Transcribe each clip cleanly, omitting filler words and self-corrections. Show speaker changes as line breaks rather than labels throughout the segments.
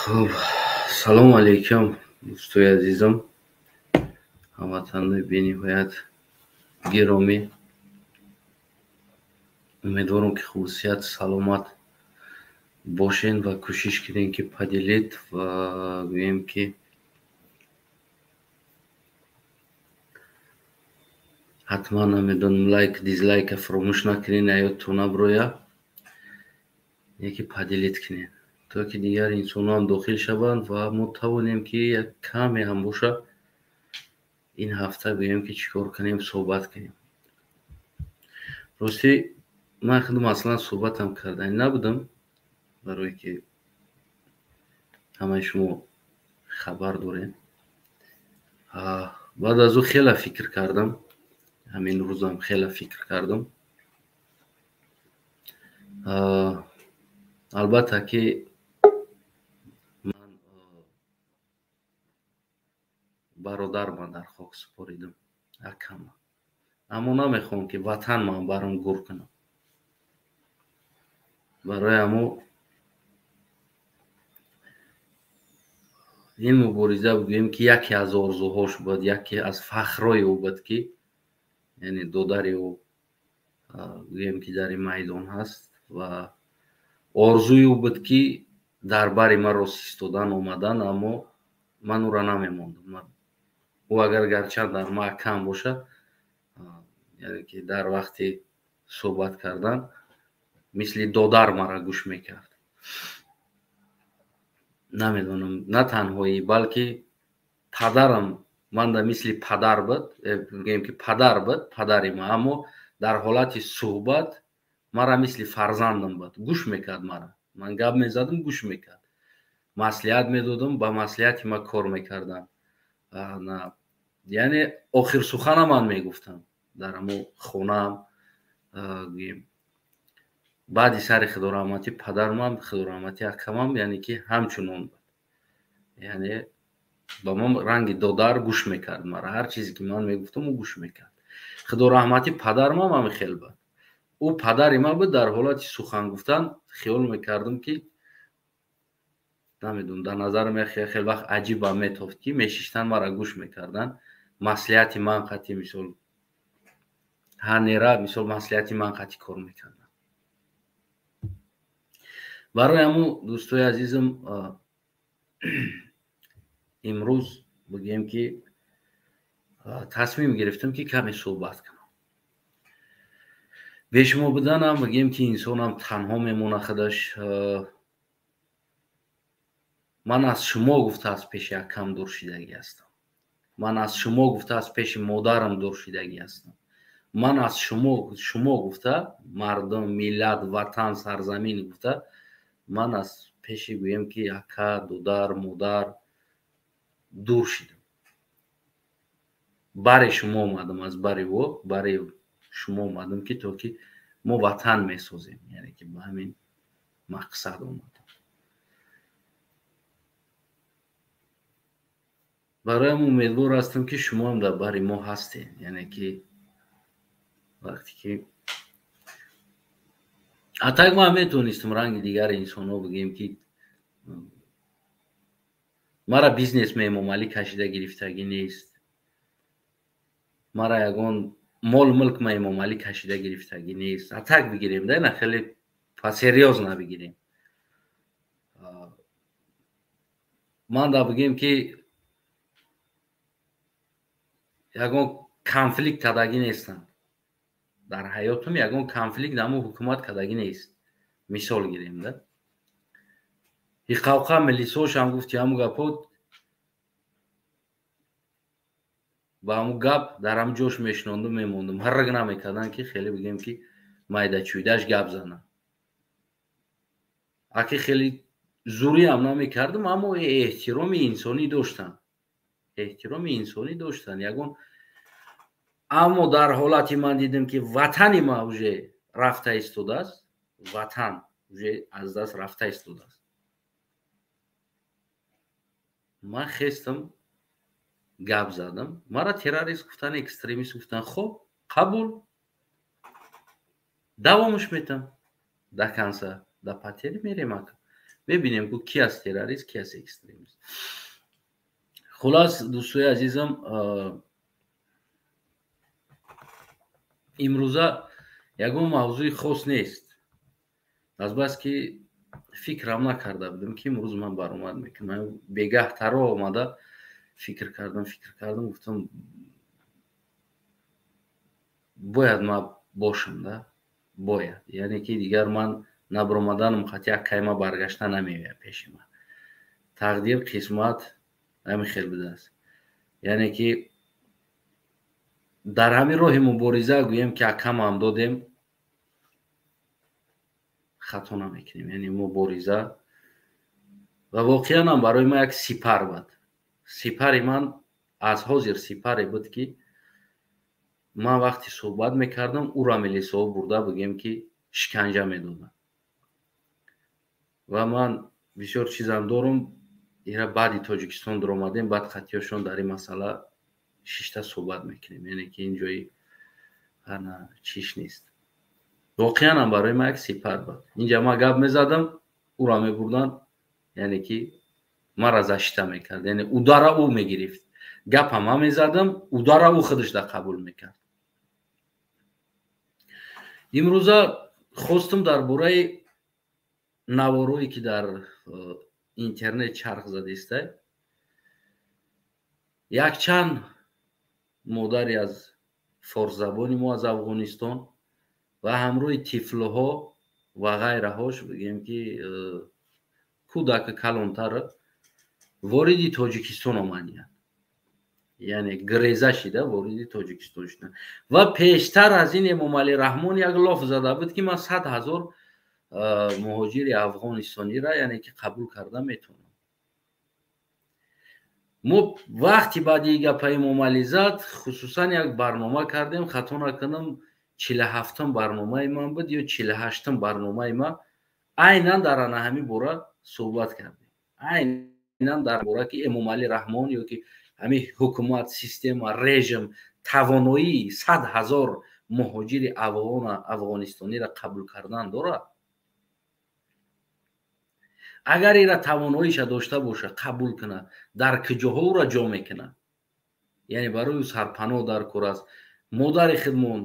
Хуб, салому алейкум, дӯстои азизам, ҳамватанҳои бениҳоят гиромӣ. Умедворам, ки хусусият саломат бошен ва кӯшиш кунем, ки поделить ва гӯем, ки ҳатман, намедонам, лайк, дизлайка фаромӯш накунед, наёдтон наброя, яке поделить кунед, то ки дигар инсонҳоам дохил шаванд ва мо тавонем, ки як каме ҳам боша, ин ҳафта гӯем, ки чӣ кор кунем, суҳбат кунем. Ростӣ, ман худам аслан суҳбатам кардани набудам, барое ки ҳамаи шумо хабар доред. Баъд аз ӯ хеле фикр кардам, ҳамин рӯзам хеле фикр кардам. Албатта, ки ман бародарма дар хок супоридам, акама, аммо намехоҳам, ки ватан ман барам гур кунам. Барои ҳамо ин мубориза, бигӯем, ки яке аз орзуҳош буд, яке аз фахрҳои ӯ буд, ки яъне додари ӯ, гӯем, ки дар ин майдон ҳаст ва орзуи ӯ буд, ки дар бари ман рост истодан омадан, аммо ман ӯро намемондам. Ӯ агар гарчанд дар ма кам бошад, яъне ки дар вақти суҳбат кардан мисли додар маро гӯш мекард. Намедонам, на танҳоӣ, балки падарам манда мисли падар буд, гӯем, ки падар буд, падари ма, аммо дар ҳолати суҳбат мара мисли фарзандам буд, гӯш мекард мара. Ман гап мезадам, гӯш мекард, маслиҳат медодам, ба маслиҳати ма кор мекардам, яъне охирсухана ман мегуфтам дар ҳамо хонаам. Гӯем, баъди сари худораҳматӣ падармам, худораҳматӣ акамам, яъне ки ҳамчунон буд, яъне ба ман ранги додар гӯш мекард мара. Ҳар чизе ки ман мегуфтам, ӯ гӯш мекард. Худораҳматӣ падармам ҳами хел буд, ӯ падари ман буд. Дар ҳолати сухан гуфтан хиёл мекардам, ки намедонам, дар назарам хеле вақт аҷибам метофт, ки мешиштан, мара гӯш мекарданд, маслиҳати ман қатъи, мисол, ҳанера, мисол, маслиҳати ман қатъи кор мекарданд. Барои ҳамун, дӯстои азизам, имрӯз, бигӯем, ки тасмим гирифтам, ки каме суҳбат кунам. Бе шумо буданам, бигӯем, ки инсонам танҳо мемонад худаш. Ман аз шумо гуфта аз пеши акам дур шидагӣ ҳастам, ман аз шумо гуфта аз пеши модарам дур шидагӣ ҳастам, ман аз шумо гуфта, мардум, миллат, ватан, сарзамин гуфта, ман аз пеши, гӯем, ки ака, додар, модар дур шидам, бари шумо омадам, аз бари ӯ бари шумо омадам, ки то ки мо ватан месозем, яъне ки ба ҳамин мақсад омадам. Бароям умедвор ҳастам, ки шумоам дар бари мо ҳастед, яъне ки вақте ки атак ман метавонистам ранги дигари инсонҳо, бигӯем, ки мара бизнес меэмомалӣ кашида гирифтагӣ нест, мара ягон мол мулк меэмомалӣ кашида гирифтагӣ нест. Атак бигирем да, на хеле посерьёзно бигирем. Ман да, бигӯем, ки ягон конфликт кардагӣ нестам дар ҳаётум, ягон конфликт дамо ҳукумат кардагӣ нест. Мисол гирем да, иқавқа милисошам гуфти, ҳаму гапо ба ҳаму гап дар ҳам ҷош мешинондум, мемондум, ҳарраг намекардам, ки хеле, бигӯем, ки майдачӯйдаш гап занам. Аки хеле зуриам намекардам, аммо эҳтироми инсонӣ доштам, эҳтироми инсонӣ доштан ягон. Аммо дар ҳолати ман дидам, ки ватани ма уже рафта истодааст, ватан уже аз даст рафта истодааст, ман хестам, гап задам. Мара террорист гуфтан, экстремист гуфтан. Хоб, қабул, давомаш метам, до конца, до потери мерем. Ака, Мебинем ку ки аст террорист, ки аст экстремист. Хулас, дӯстои азизам, имрӯза ягон мавзӯи хос нест. Азбаски фикрам накарда будам, ки имрӯз ман баромад мекунам. Бегаҳтаро омада фикр кардам, фикр кардам, гуфтам бояд ман бошам, да, бояд. Яъне ки дигар ман набаромаданам қатъи аккайма баргашта намеояд пеши ман. Тақдир, қисмат ҳамин хел будааст. Яъне ки дар ҳамин роҳи мубориза гӯем ки аккамам додем, хато намекунем. Яъне мубориза ва воқеан ҳам барои ман як сипар буд. Сипари ман аз ҳозир сипаре буд, ки ман вақте суҳбат мекардам, ӯро милисаҳо бурда бигӯем ки шиканҷа медоданд. Ва ман бисёр чизам дорам, ира баъди Тоҷикистон дуромадем, баъд қатъиёшон дар ин масъала шишта суҳбат мекунем. Яъне ки ин ҷои ана чиш нест. Воқеан ҳам барои ман як сипар буд. Инҷа ман гап мезадам, ӯро мебурданд, яъне ки мара защита мекард. Яъне удара ӯ мегирифт. Гапа ман мезадам, удара ӯ худаш да қабул мекард. Имрӯза хостам дар бораи наворое ки дар интернет чарх задиста, якчанд модари аз форсзабони мо аз Афғонистон ва ҳамроҳи тифлҳо ва ғайраҳош, бигем ки кӯдаки калонтар, вориди Тоҷикистон омадиянд. Яъне греза шида вориди Тоҷикистон шуданд. Ва пештар аз ин Эмомалӣ Раҳмон як лоф зада буд, ки ман 100 ҳазор муҳоҷири афғонистонира, яъне ки қабул карда метавонам. Мо вақти баъди гапа Эмомалӣ зад, хусусан як барнома кардем, хато накунам, 47-м барномаи ман буд ё 48-м барномаи ман, айнан дар ана ҳамин бора суҳбат кардем. Айнан дар бора ки Эмомалӣ Раҳмон ё ки ҳамин ҳукумат, система, режим тавоноии 100 ҳазор муҳоҷири афғонистонира қабул кардан дорад. Агар ира тавоноиша дошта боша, қабул кунад, дар куҷоҳо ӯро ҷо мекунад? Яъне барои ӯ сарпаноҳ дар кор аст. Модари худмон,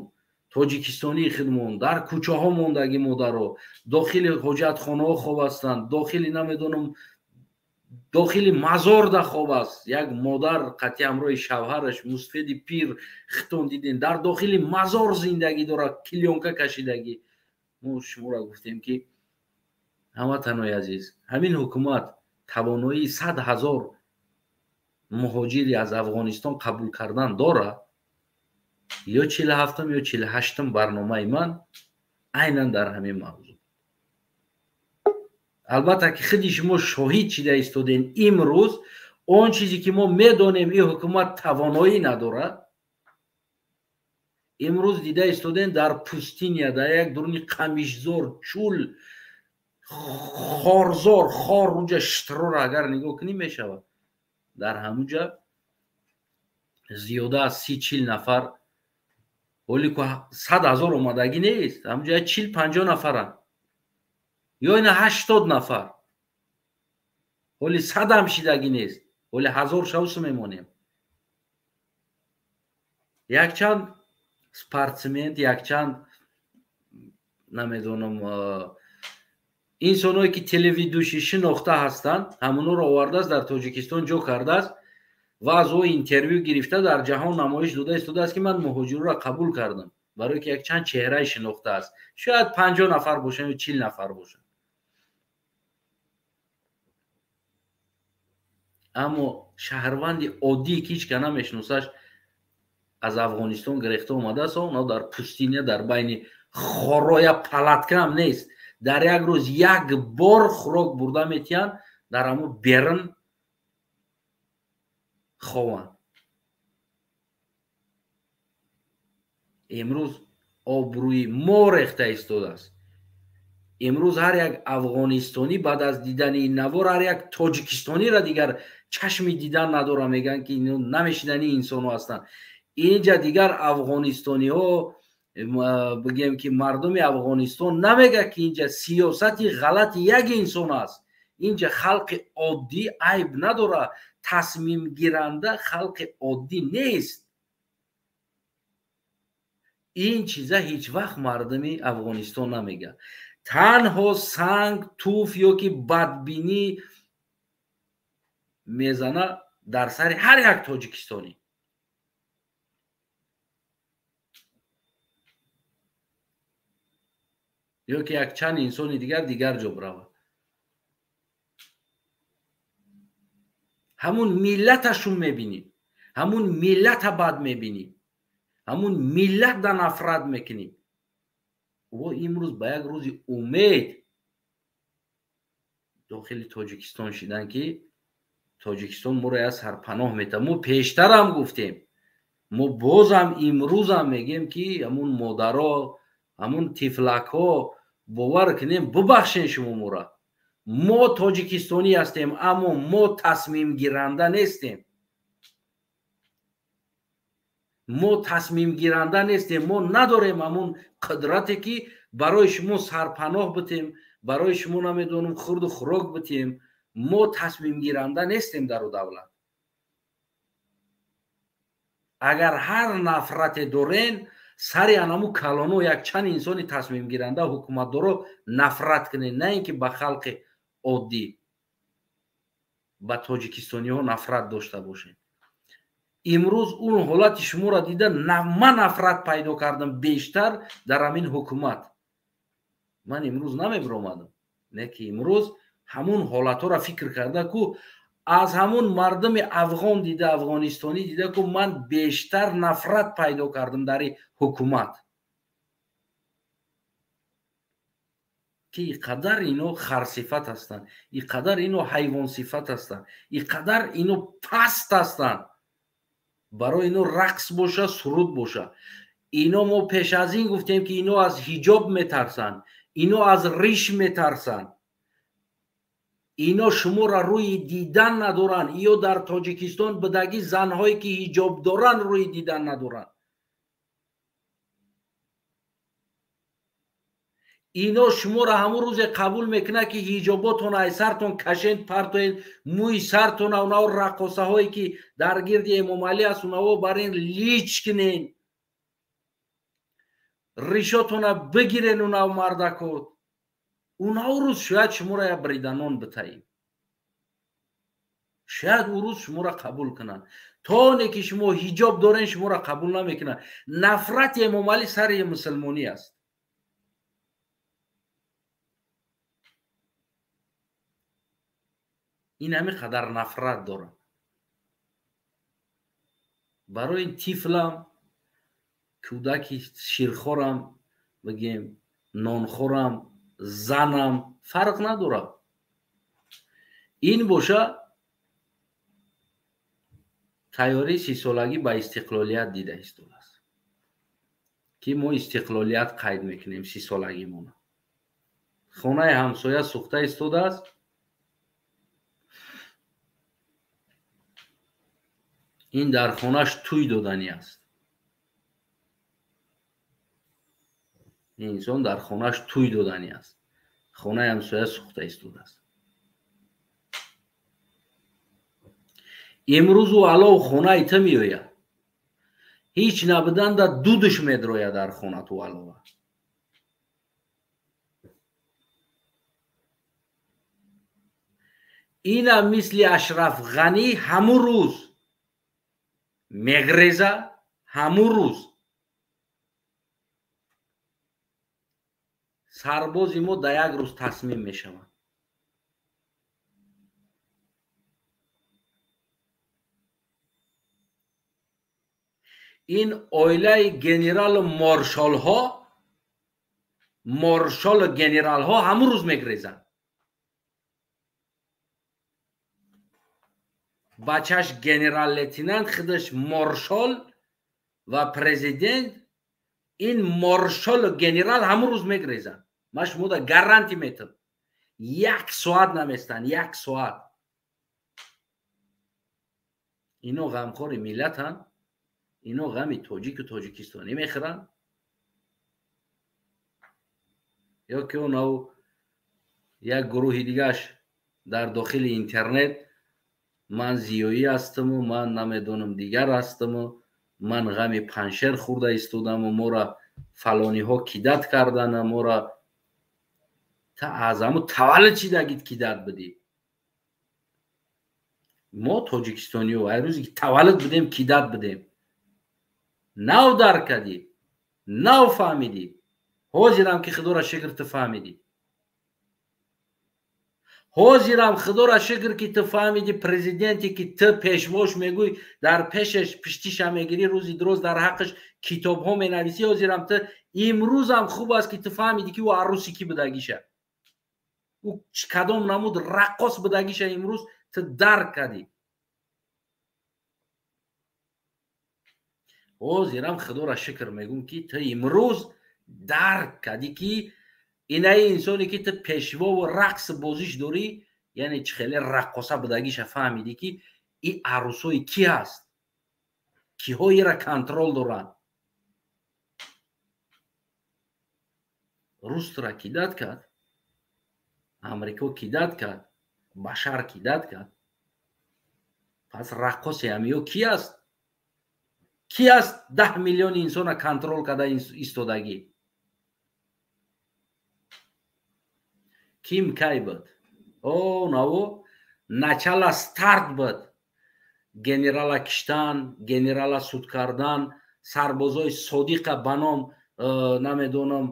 тоҷикистонии худмон, дар кӯчаҳо мондаги модаро, дохили ҳоҷатхонаҳо хоб ҳастанд, дохили намедонам, дохили мазор да хоб аст. Як модар қатъи ҳамроҳи шавҳараш, мусфеди пир, хитон дидем, дар дохили мазор зиндагӣ дорад, клеёнка кашидагӣ. Мо шуморо гуфтем ки ҳамватанои азиз, ҳамин ҳукумат тавоноии 100 ҳазор муҳоҷири аз Афғонистон қабул кардан дорад. Ё 47-м ё 48-м барномаи ман айнан дар ҳамин мавзӯъ. Албатта ки худи шумо шоҳид шида истодем имрӯз он чизе ки мо медонем ин ҳукумат тавоноӣ надорад. Имрӯз дида истодем дар пустиня, дар як дуруни қамишзор, чул, хорзор, хор, уҷа шитрора агар нигоҳ кунӣ мешавад. Дар ҳамуҷа зиёда аз 30-40 нафар, ҳоле ку 100 ҳазор омадагӣ нест, ҳамуҷа 40-50 нафаранд ё ина 80 нафар. Ҳоли 100 ҳам шидагӣ нест, ҳоли 1000 шавсу мемонем. Якчанд спортсмен, якчанд намедонам инсоное ки телевидуши шинохта ҳастанд, ҳамонҳоро овардааст, дар Тоҷикистон ҷо кардааст ва аз ӯ интервю гирифта дар ҷаҳон намоиш дода истодааст, ки ман муҳоҷирро қабул кардам, барое ки якчанд чеҳраи шинохта аст. Шояд 50 нафар бошанд ё 40 нафар бошанд. Аммо шаҳрванди оддӣ ки ҳеҷ ка намешиносаш аз Афғонистон гирехта омадааст, онҳо дар пустиня, дар байни хороя палатка ҳам нест, дар як рӯз як бор хӯрок бурда метиҳанд, дар ҳамун берун хованд. Имрӯз обрӯи мо рехта истодааст. Имрӯз ҳар як афғонистонӣ баъд аз дидани ин навор ҳар як тоҷикистониро дигар чашми дидан надора, мегӯянд ки ино намешидани инсонҳо ҳастанд. Инҷа дигар афғонистониҳо, бигем ки мардуми Афғонистон намегӯяд ки инҷа сиёсати ғалати як инсон аст. Инҷа халқи оддӣ айб надорад, тасмимгиранда халқи оддӣ нест. Ин чиза ҳеҷ вақт мардуми Афғонистон намегӯяд. Танҳо санг, туф ё ки бадбинӣ мезана дар сари ҳар як тоҷикистонӣ. Ё ки якчанд инсони дигар дигар ҷо биравад. Ҳамун миллаташун мебинӣ, ҳамун миллата бад мебинӣ, ҳамун миллат да нафрат мекунӣ. Во имрӯз ба як рӯзи умед дохили Тоҷикистон шидан, ки Тоҷикистон моро як сарпаноҳ метавад. Мо пештарам гуфтем, мо бозам имрӯзам мегем, ки ҳамун модаро, ҳамун тифлакҳо бовар кунем, бубахшен шумо моро. Мо тоҷикистонӣ ҳастем, аммо мо тасмимгиранда нестем. Мо тасмимгиранда нестем. Мо надорем ҳамун қудрате, ки барои шумо сарпаноҳ битем, барои шумо намедонам хурду хӯрок битем. Мо тасмимгиранда нестем дару давлат. Агар ҳар нафрате дорен, сари анаму калоно якчанд инсони тасмимгиранда ҳукуматдоро нафрат кунед, на ин ки ба халқи оддӣ, ба тоҷикистониҳо нафрат дошта бошед. Имрӯз он ҳолати шуморо дида ман нафрат пайдо кардам бештар дар ҳамин ҳукумат. Ман имрӯз намебиромадам, не ки имрӯз ҳамун ҳолатҳоро фикр карда ку аз ҳамун мардуми афғон дида, афғонистонӣ дида ку ман бештар нафрат пайдо кардам дар ҳукумат, ки и қадар ино харсифат ҳастанд, и қадар ино ҳайвонсифат ҳастанд, и қадар ино паст ҳастанд. Барои ино рақс боша, суруд боша. Ино мо пеш аз ин гуфтем, ки ино аз ҳиҷоб метарсанд, ино аз риш метарсанд, ино шуморо рӯи дидан надоранд. Иё дар Тоҷикистон будагӣ занҳое ки ҳиҷоб доранд рӯи дидан надоранд. Ино шуморо ҳамун рӯзе қабул мекунад, ки ҳиҷоботон ай сартон кашен партоен, мӯи сартона унао раққосаҳое ки дар гирди Эмомалӣ аст, унао бар ин лич кунен, ришотона бигирен унао мардакот. Унао рӯз шояд шуморо як бриданон битаем, шояд ӯ рӯз шуморо қабул кунанд. То оне ки шумо ҳиҷоб дорен, шуморо қабул намекунанд. Нафрати Эмомалӣ сари мусулмонӣ аст. Ин ҳамин қадар нафрат дорад. Барои тифлам, кӯдаки ширхорам, бигем нонхорам, занам фарқ надорад. Ин боша тайёрии сисолагӣ ба истиқлолият дида истодааст, ки мо истиқлолият қайд мекунем сисолагимона. Хонаи ҳамсоя сӯхта истодааст, ин дар хонаш тӯй доданӣ аст. Ин инсон дар хонаш тӯй доданӣ аст. Хонаи ҳамсоя сӯхта истодааст. Имрӯз ӯ алов хонаи ту меояд, ҳеҷ набуданда дудаш медрояд дар хона ту алова. Ина мисли Ашраф Ғанӣ ҳамун рӯз меғреза, ҳамун рӯз сарбози мо дар як рӯз тасмим мешаванд. Ин оилаи генералу маршалҳо, маршалу генералҳо ҳамун рӯз мегрезанд. Бачаш генерал-лейтенант, худаш маршал ва президент. Ин маршалу генерал ҳамун рӯз мегрезанд. Ман шумода гарантӣ метам, як соат наместанд, як соат. Ино ғамхори миллатанд, ино ғами тоҷику тоҷикистонӣ мехӯранд, ё ки онав як гурӯҳи дигаш Дар дохили интернет ман зиёӣ ҳастаму ман намедонам дигар ҳастаму ман ғами паншер хӯрда истодаму мора фалониҳо кидат кардана, мора та аз ҳаму таваллуд шидагит кидат будӣ. Мо тоҷикистониҳо ай рӯзе ки таваллуд будем кидат будем. Нав дарк кардӣ, нав фаҳмидӣ. Ҳозирам ки худоро шукр ту фаҳмидӣ. Ҳозирам худоро шукр ки ту фаҳмидӣ президенте ки ту пешвош мегӯй, дар пешаш пиштиша мегирӣ, рӯзи дроз дар ҳаққаш китобҳо менависӣ. Ҳозирам ту имрӯзам хуб аст ки ту фаҳмидӣ ки ӯ арӯси кӣ будагиша, ӯ кадом намуд раққос будагиша имрӯз ту дарк кардӣ. Ҳозирам худоро шукр мегӯм ки ту имрӯз дарк кардӣ ки инаи инсоне ки ту пешвову рақс бозиш дорӣ, яъне чӣ хеле раққоса будагиша фаҳмидӣ ки и арӯсои кӣ ҳаст, киҳо ира контрол доранд. Рус тура кидат кард, Амрико кидат кард, Башар кидат кард. Пас раққоси ҳамиё кӣ аст? Кӣ аст 10 миллион инсона контрол карда истодагӣ? Ким кай буд? О, наво начала старт буд. Генерала киштан, генерала суд кардан, сарбозои содиқа ба ном намедонам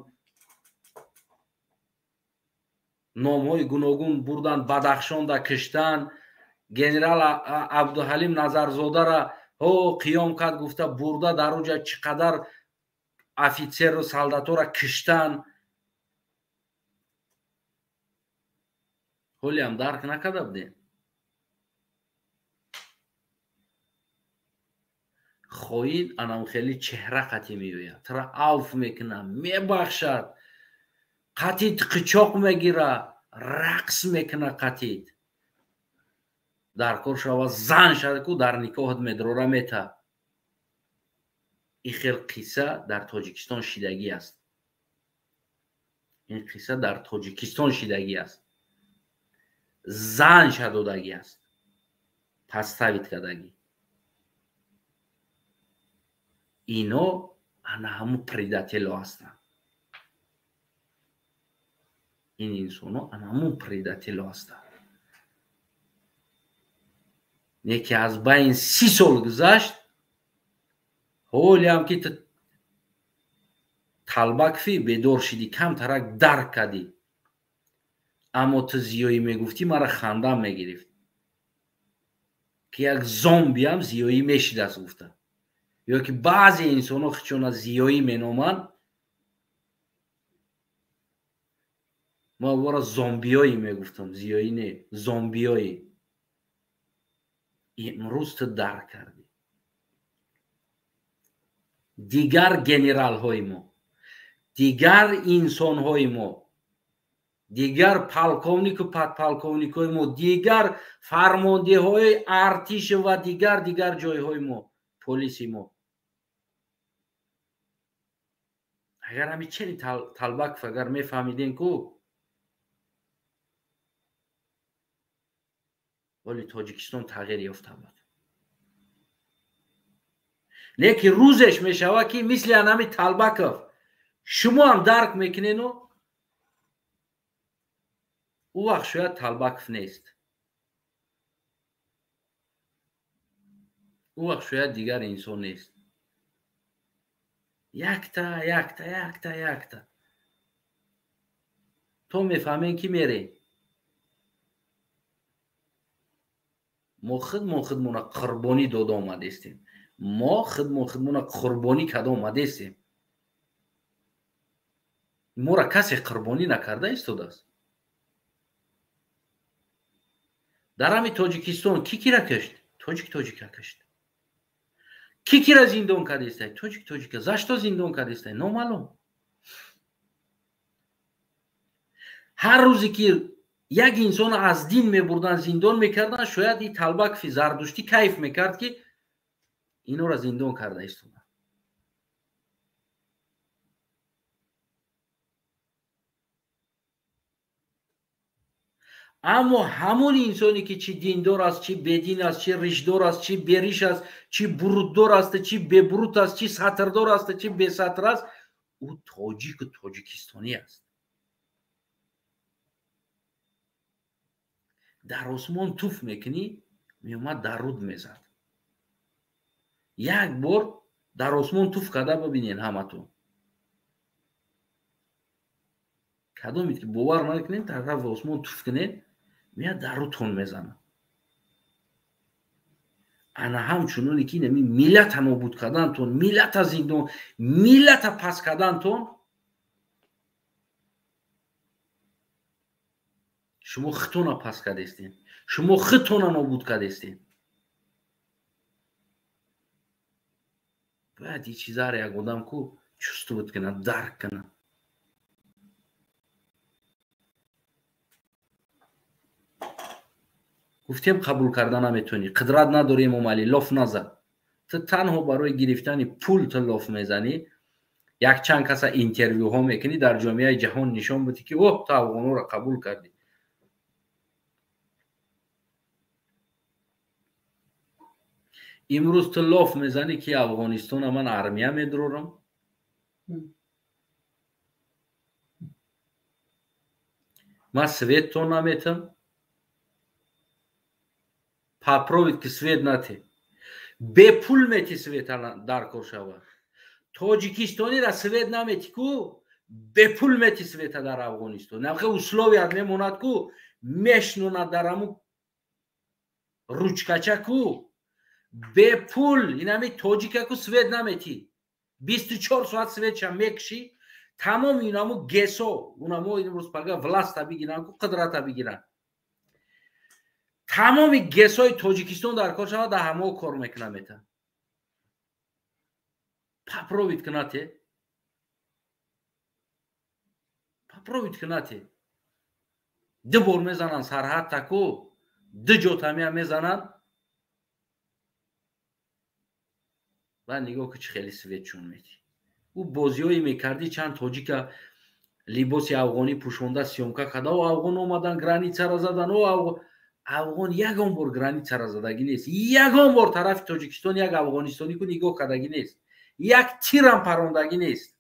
номҳои гуногун бурдан, Бадахшонда киштан, генерал Абдуҳалим Назарзодара о қиём кард гуфта бурда дар уҷа чӣ қадар офитсеру солдатора киштан. Ҳолиам дарк накарда будем. Хоин анам хеле чеҳра қатӣ меояд, тура авф мекунад, мебахшад, қатит қичоқ мегира, рақс мекунад қатит. Дар кор шава зан шава ку дар никоҳат медрора мета. Ин хел қисса дар Тоҷикистон шидагӣ аст. Ин қисса дар Тоҷикистон шидагӣ аст. Зан шадодагӣ аст, подставит кардагӣ. Ино ана ҳамун предатело ҳастанд. Ин инсоно ана ҳамун предатело ҳастанд. Не ки аз байн 30 сол гузашт, ҳолиам ки ту талбакфи бедор шидӣ, камтарак дарк кардӣ. Аммо ту зиёӣ мегуфтӣ, мара хандам мегирифт ки як зомбиам зиёӣ мешидааст гуфта. Ё ки баъзе инсонҳо хичона зиёӣ меноманд, ма вора зомбиёӣ мегуфтам, зиёӣ не, зомбиёӣ. Имрӯз ту дарк кардӣ. Дигар генералҳои мо, дигар инсонҳои мо, дигар полковнику подполковникҳои мо, дигар фармондеҳои артиш ва дигар ҷойҳои мо, полиси мо. Агар ҳами чени Талбаков агар мефаҳмидем ку, вале Тоҷикистон тағйир ёфта буд. Лекин рӯзеш мешавад ки мисли анами Талбаков шумо ҳам дарк мекунену ӯ вақт шояд Талбаков нест, ӯ вақт шояд дигар инсон нест. Якта якта якта якта то мефаҳмем ки мерем. Мо худмон худмона қурбонӣ дода омадестем. Мо худмон худмона қурбонӣ карда омадестем. Мора касе қурбонӣ накарда истодааст. Дар ҳами Тоҷикистон ки кира кишт? Тоҷик тоҷика кишт. Ки кира зиндон кардестай? Тоҷик тоҷика. За что зиндон кардестай? Номаълум. Ҳар рӯзе ки як инсонро аз дин мебурдан, зиндон мекардан, шояд и Талбакови зардуштӣ кайф мекард ки инора зиндон карда истода. Аммо ҳамон инсоне ки чӣ диндор аст, чӣ бедин аст, чӣ ришдор аст, чӣ бериш аст, чӣ бурутдор аст, чӣ бебурут аст, чӣ сатрдор аст, чӣ бесатр аст, ӯ тоҷику тоҷикистонӣ аст. Дар осмон туф мекунӣ, меомад дар руд мезад. Як бор дар осмон туф карда бибинед ҳаматон. Кадомед ки бовар накунед, тарафи осмон туф кунед, меяд дар рудтон мезанад. Ана ҳамчуноне ки инами миллата нобуд кардантон, миллата зиндон, миллата пас кардантон, шумо хитона пас кардестен, шумо хитона нобуд кардестен. Бояд ин чизаро як одам ку чувствовать кунад, дарк кунад. Гуфтем қабул карда наметавонӣ, қудрат надорӣ, Эмомалӣ, лоф назад. Ту танҳо барои гирифтани пул ту лоф мезанӣ, якчанд каса интервюҳо мекунӣ, дар ҷомеаи ҷаҳон нишон будӣ ки оҳ, ту афғонҳоро қабул кардӣ. Имрӯз ту лоф мезанӣ ки Афғонистона ман армия медурорам. Ман светтон наметам. Попробуйт ки свет нате. Бепул мети свет дар кор шава. Тоҷикистонира свет намети ку, бепул мети света дар Афғонистон. Намхе условият мемонад ку, мешнонад дар ҳамун ручкача ку, бепул инами тоҷика ку свет намети. 24 соат светша мекши, тамоми инаму гесо, унамо имрӯз пага власта бигиранд ку, қудрата бигиранд. Тамоми гесои Тоҷикистон дар кор шавад, дар ҳамо кор мекунад мета. Попробуйт кунате. Попробуйт кунате. Ду бор мезананд сарҳад таку, ду ҷо тамия мезананд. Баъд нигоҳ ку чӣ хеле свет чун мети. Ӯ бозиҳое мекардӣ, чанд тоҷика либоси афғонӣ пӯшонда съёмка карда, о афғон омадан границаро задан, о афғон. Афғон ягон бор границаро задагӣ нест, ягон бор тарафи Тоҷикистон як афғонистонӣ ку нигоҳ кардагӣ нест, як тирам парондагӣ нест,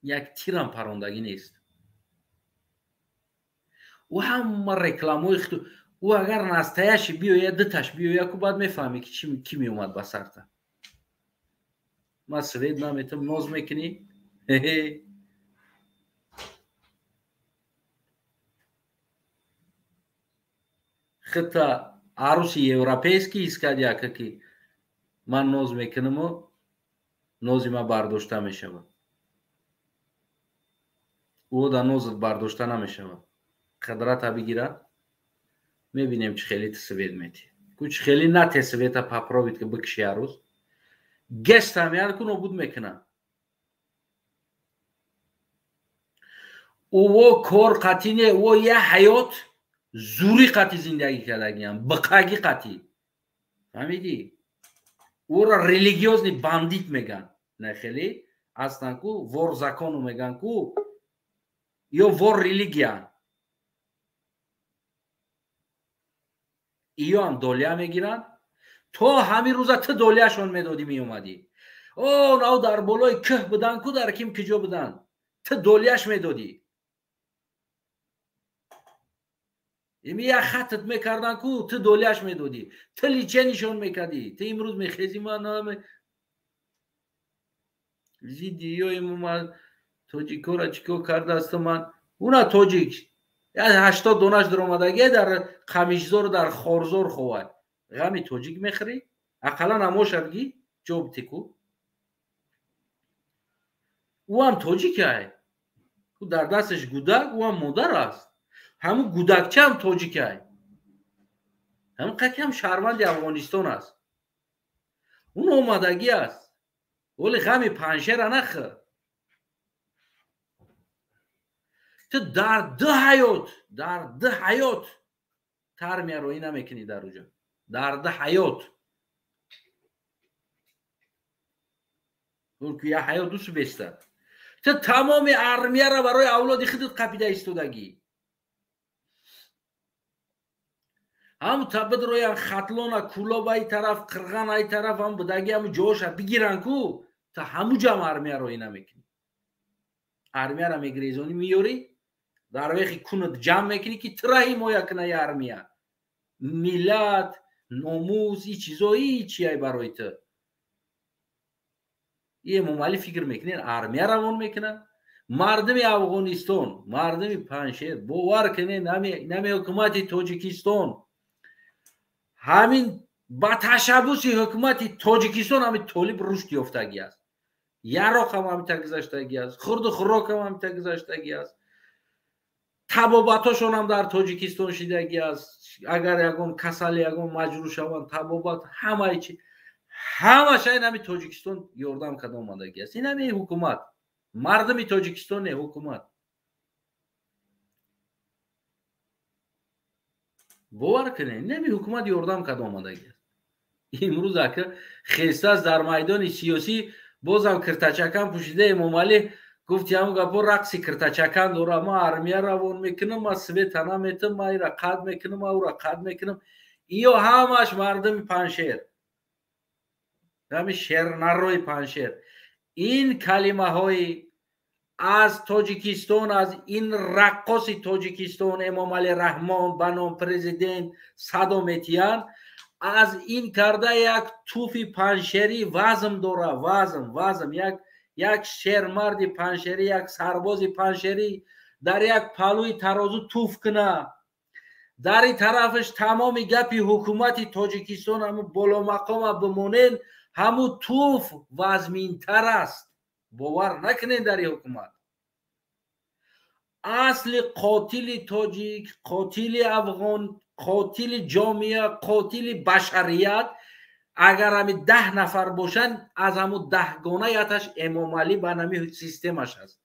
як тирам парондагӣ нест. Ӯ ҳама рекламои хиту, ӯ агар настаяши биёяд, дуташ биёяд ку, баъд мефаҳмӣ ки кӣ меомад ба сарта. Ман свет наметам, ноз мекунӣ? Хита аруси европейский искад яка ки ман ноз мекунаму нози ман бардошта мешавад. Ӯ да нозат бардошта намешавад. Қудрата бигирад, мебинем чӣ хеле ту свет метӣ. Ку чӣ хеле нате света попробуйт ки бикши арӯз. Гестам ян ку нобуд мекунад. Ӯво кор қатӣ не, ӯ я ҳаёт зури қатӣ зиндагӣ кардагиам, биқагӣ қатӣ. Фаҳмидӣ? Ӯро религиозный бандит меган. На хеле ҳастан ку вор закону меган ку ё вор религия. Иё ҳам долия мегиранд. То ҳамин рӯза ту долияшон медодӣ меомадӣ. О, нав дар болои кӯҳ будан ку, дар ким куҷо будан. Ту долияш медодӣ. Ими як хатат мекардан ку, ту долияш медодӣ. Ту личенишон мекардӣ. Ту имрӯз мехези ман зидди ё ман тоҷикора чӣ кор кардааст ман. Уна тоҷик 80 донаш даромадагӣ дар Қамишзору дар Хорзор ховад. Ғами тоҷик мехӯрӣ? Ақаллан ҳамошад ги ҷоб тику. Ӯ ҳам тоҷикай. Ӯ дар дасташ гудак, ӯ ҳам модар аст. Ҳамун гудакча ҳам тоҷикай. Ҳамун қаки ҳам шаҳрванди Афғонистон аст. Ун омадагӣ аст. Вале ғами Панҷшера нахӯр. Ту дар ду ҳаёт, дар ду ҳаёт тармия роӣ намекунӣ дар уҷо. Дар ду ҳаёт. Ки як ҳаёт дусу беста. Ту тамоми армияро барои авлоди худат қапида истодагӣ. Ҳам та бидроян Хатлона, Кӯлоб ай тараф, Қирған ай тараф, ҳам будаги ҳаму ҷоша бигиран ку, та ҳаму ҷам армияро ина мекунӣ. Армияро мегирезонӣ, меёрӣ, дар вехи кунат ҷамъ мекунӣ, ки тура ҳимоя куна я армия. Миллат, номус, и чизо ҳичи ай барои ту. И Эмомалӣ фикр мекунед, армия равон мекунад? Мардуми Афғонистон, мардуми Паншер, бовар кунед, нами ҳукумати Тоҷикистон, ҳамин ба ташаббуси ҳукумати Тоҷикистон ҳамин толиб рушд ёфтагӣ аст. Яроқ ҳам ҳамита гузаштагӣ аст, хурду хӯрок ҳам ҳамита гузаштагӣ аст, табобатошон ҳам дар Тоҷикистон шидагӣ аст. Агар ягон касале, ягон маҷрӯҳ шаванд, табобат, ҳамаи чи, ҳамаша ин ҳами Тоҷикистон ёрдам карда омадагӣ аст. Ин ҳами ҳукумат, мардуми Тоҷикистон не, ҳукумат. Бовар кунед, ин ҳами ҳукумат ёрдам карда омадагӣ аст. Имрӯз ака хестааст дар майдони сиёсӣ, бозам киртачакан пӯшида Эмомалӣ гуфти ҳамун гапо, рақси киртачакан дора. Ма армия равон мекунам, ма света наметам, ма ира қад мекунам, ма ура қад мекунам. Иё ҳамаш мардуми Паншер, ҳами шернарои Паншер. Ин калимаҳои аз Тоҷикистон, аз ин раққоси Тоҷикистон Эмомалӣ Раҳмон ба ном президент садо метиҳанд. Аз ин карда як туфи паншерӣ вазм дора, вазм, вазм. Як шермарди паншерӣ, як сарбози паншерӣ дар як палӯи тарозу туф куна, дар ин тарафаш тамоми гапи ҳукумати Тоҷикистон ҳаму боломақома бимонен, ҳаму туф вазминтар аст. Бовар накунед дар ин ҳукумат. Асли қотили тоҷик, қотили афғон, қотили ҷомеа, қотили башарият агар ҳами 10 нафар бошанд, аз ҳаму даҳгона яташ Эмомалӣ ба нами системаш аст.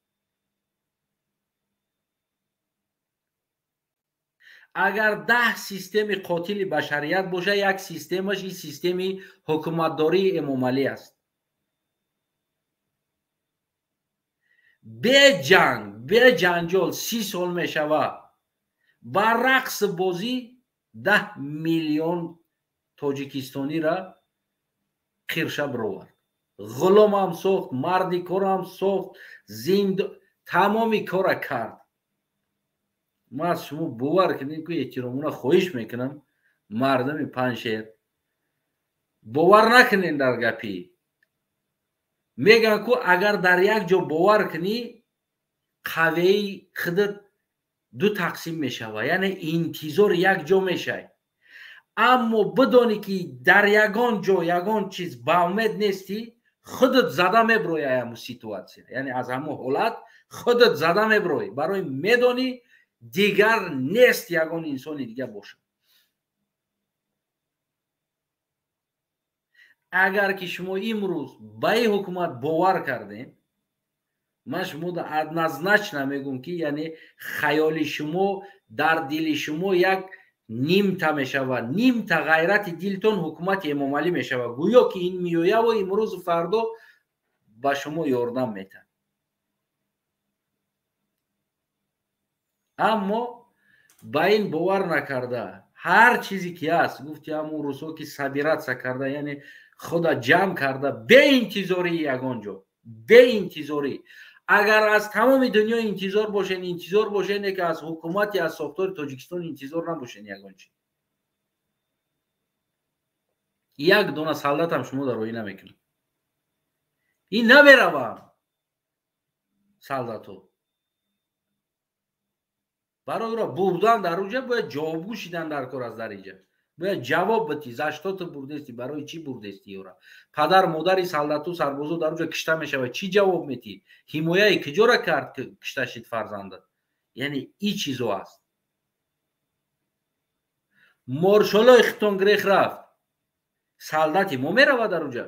Агар 10 системи қотили башарият боша, як системаш ин системи ҳукуматдории Эмомалӣ аст. Бе ҷанг, бе ҷанҷол 30 сол мешавад, ба рақс бозӣ 10 миллион тоҷикистонира қирша бировард. Ғуломам сохт, марди корам сохт, зинд, тамоми кора кард. Ман аз шумо, бовар кунед ки, эҳтиромона хоҳиш мекунам, мардуми Паншер, бовар накунед дар гапӣ. Мегӯянд ку, агар дар як ҷо бовар кунӣ, қавеи худат ду тақсим мешавад, яъне интизор як ҷо мешавӣ. Аммо бидонӣ ки дар ягон ҷо ягон чиз ба умед нестӣ, худат зада меброи ҳамун ситуация, яъне аз ҳамун ҳолат худат зада меброӣ, барои медонӣ дигар нест ягон инсони дигар бошад. Агар ки шумо имрӯз ба ин ҳукумат бовар кардем, ман шумо однозначно мегӯм ки, яъне хаёли шумо, дар дили шумо як нимта мешавад, нимта ғайрати дилтон ҳукумати Эмомалӣ мешавад, гӯё ки ин меояву имрӯзу фардо ба шумо ёрдам метаҳад. Аммо ба ин бовар накарда, ҳар чизе ки ҳаст, гуфти ҳамун рӯзҳо ки собираться карда, яъне худа ҷамъ карда, беинтизории ягон ҷо, беинтизорӣ. Агар аз тамоми дунё интизор бошен, интизор бошен, ки аз ҳукумати, аз сохтори Тоҷикистон интизор набошен ягон чи. Як дона солдатам шумо дар роҳӣ намекунад, ин намеравам солдатҳо. Барои ӯро бурдан дар уҷа бояд ҷавобгӯ шидан дар кор аст. Дар иҷа бояд ҷавоб битӣ: за что ту бурдести, барои чӣ бурдести ёра? Падар модари солдату сарбозо дар уҷа кишта мешавад, чӣ ҷавоб метӣ? Ҳимояи киҷора кард, кишта шид фарзандат? Яъне и чизо аст. Маршалои хитон грех рафт, солдати мо меравад дар уҷа,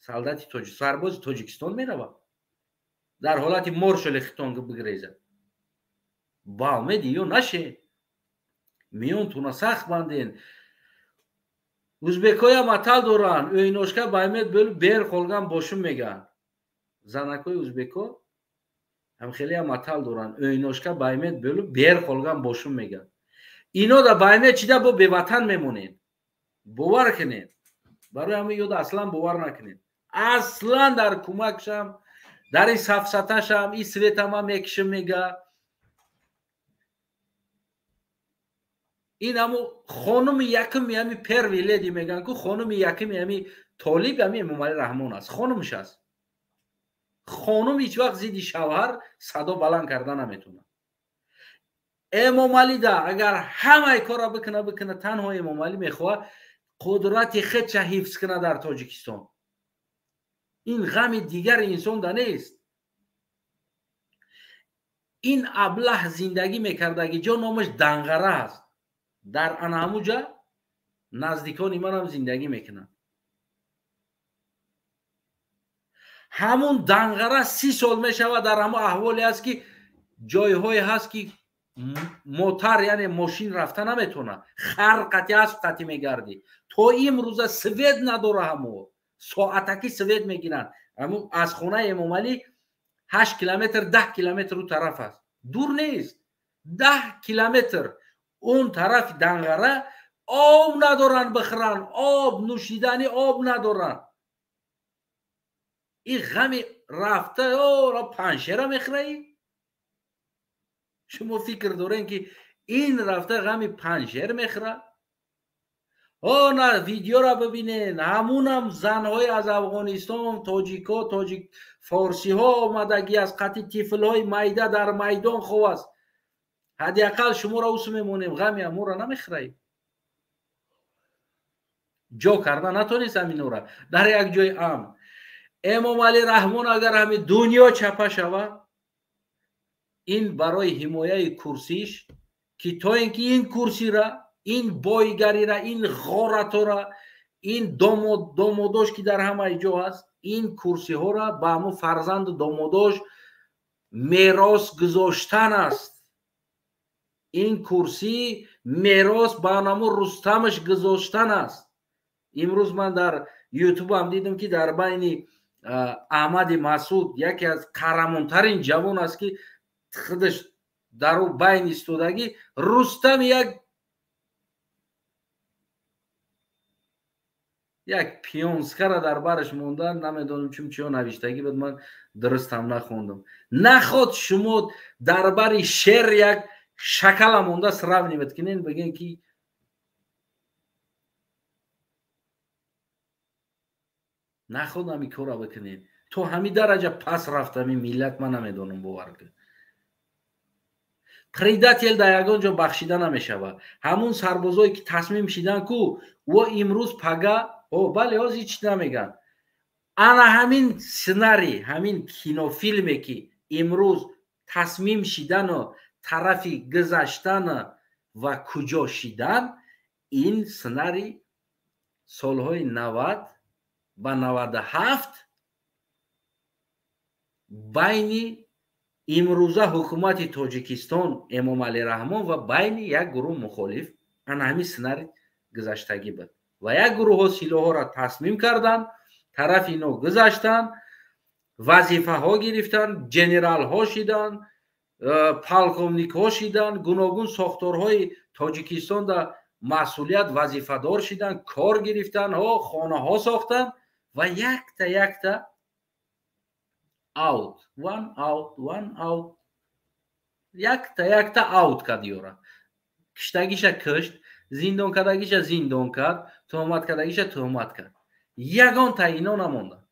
солдати сарбози Тоҷикистон меравад дар ҳолати маршали хитон бигрезад. Ба умеди ё нашед, миёнтуна сахт банден. Узбекоя матал доранд: «O'ynoshga баймед bo'lib, бер qolgan boshim», мегӯянд занакҳои узбеко. Ҳам хеле ҳам матал доранд. O'ynashga баймет bo'lib, бер qolgan boshim меган. Ино да баймет чида бо беватан мемонед. Бовар кунед. Барои ҳамин ёд аслан бовар накунед. Аслан дар кӯмакшам, дар ин сафсаташам, ин светама мекишим мега. Ин ҳаму хонуми якуми ҳами первый леди меган ку хонуми якуми ҳами Толиб ҳами Эмомалӣ Раҳмон аст. Хонумш аст. Хонум ҳеҷ вақт зидди шавҳар садо баланд карда наметавонад. Эмомалӣ да агар ҳамаи корро бикуна, танҳо Эмомалӣ мехоҳад қудрати худша ҳифз кунад дар Тоҷикистон. Ин ғами дигари инсон да нест. Ин аблаҳ зиндагӣ мекардаги ҷо номаш Данғара аст. Дар ана ҳамуҷа наздикони манам зиндагӣ мекунанд. Ҳамун Данғара 30 сол мешавад дар ҳамун аҳволе аст ки ҷойҳое ҳаст ки мотар, яъне мошин рафта наметавонад. Хар қатӣ асп қатӣ мегардӣ. То имрӯза свет надора ҳамо. Соатакӣ свет мегиранд. Ҳамун аз хонаи Эмомалӣ 8 километр, 10 километр у тараф аст. Дур нест. 10 километр он тарафи Данғара об надоранд бихӯранд, об нӯшидани об надоранд. Ин ғами рафта ора Паншера мехӯраӣ? Шумо фикр дорем ки ин рафта ғами Паншер мехӯрад? О, на видеора бибинед, ҳамунам занҳои аз Афғонистон, тоҷикҳо, тоҷик форсиҳо омадагӣ аз қатъи тифлҳои майда дар майдон хов аст. Ҳадди ақал шуморо усу мемонем, ғами амура намехӯраӣ. Ҷо карда натонист ҳаминора дар як ҷои амн. Эмомалӣ Раҳмон агар ҳами дунё чапа шавад, ин барои ҳимояи курсиш ки то ин ки ин курсира, ин бойгарира, ин ғоратора, ин домодош ки дар ҳамаи ҷо ҳаст, ин курсиҳоро ба ҳамун фарзанду домодош мерос гузоштан аст. Ин курсӣ мерос ба ҳамун Рустамаш гузоштан аст. Имрӯз ман дар ютубам дидам ки дар байни Аҳмади Масуд яке аз қаҳрамонтарин ҷавон аст ки худаш дар ӯ байн истодагӣ, Рустам як пионскара дар бараш мондан, намедонам чун чиё навиштагӣ буд, ман дурустам нахондам. Наход шумо дар бари шер як шакала монда сравнивать кунед, бигӯед ки наход ҳами корро бикунед. То ҳами дараҷа пас рафта ҳами миллат, ман намедонам, бовар кун. Предатель дар ягон ҷо бахшида намешавад. Ҳамун сарбозое ки тасмим шидан ку, во имрӯз пага, о бале, ҳоз ҳеҷ намеган. Ана ҳамин сценарий, ҳамин кинофилме ки имрӯз тасмим шидану тарафи гузаштан ва куҷо шидан, ин сценарий солҳои 90 ба 97 байни имрӯза ҳукумати Тоҷикистон Эмомалӣ Раҳмон ва байни як гурӯҳ мухолиф ана ҳамин сценарий гузаштагӣ буд. Ва як гурӯҳҳо силоҳҳоро тасмим карданд, тарафи ино гузаштанд, вазифаҳо гирифтанд, генералҳо шиданд, полковникҳо шиданд, гуногун сохторҳои Тоҷикистонда масъулият вазифадор шиданд, кор гирифтанд, хонаҳо сохтанд ва якта якта out, one out, one out, якта якта out кард ёра. Киштагиша кишт, зиндон кардагиша зиндон кард, туҳмат кардагиша туҳмат кард. Ягон ино намонда.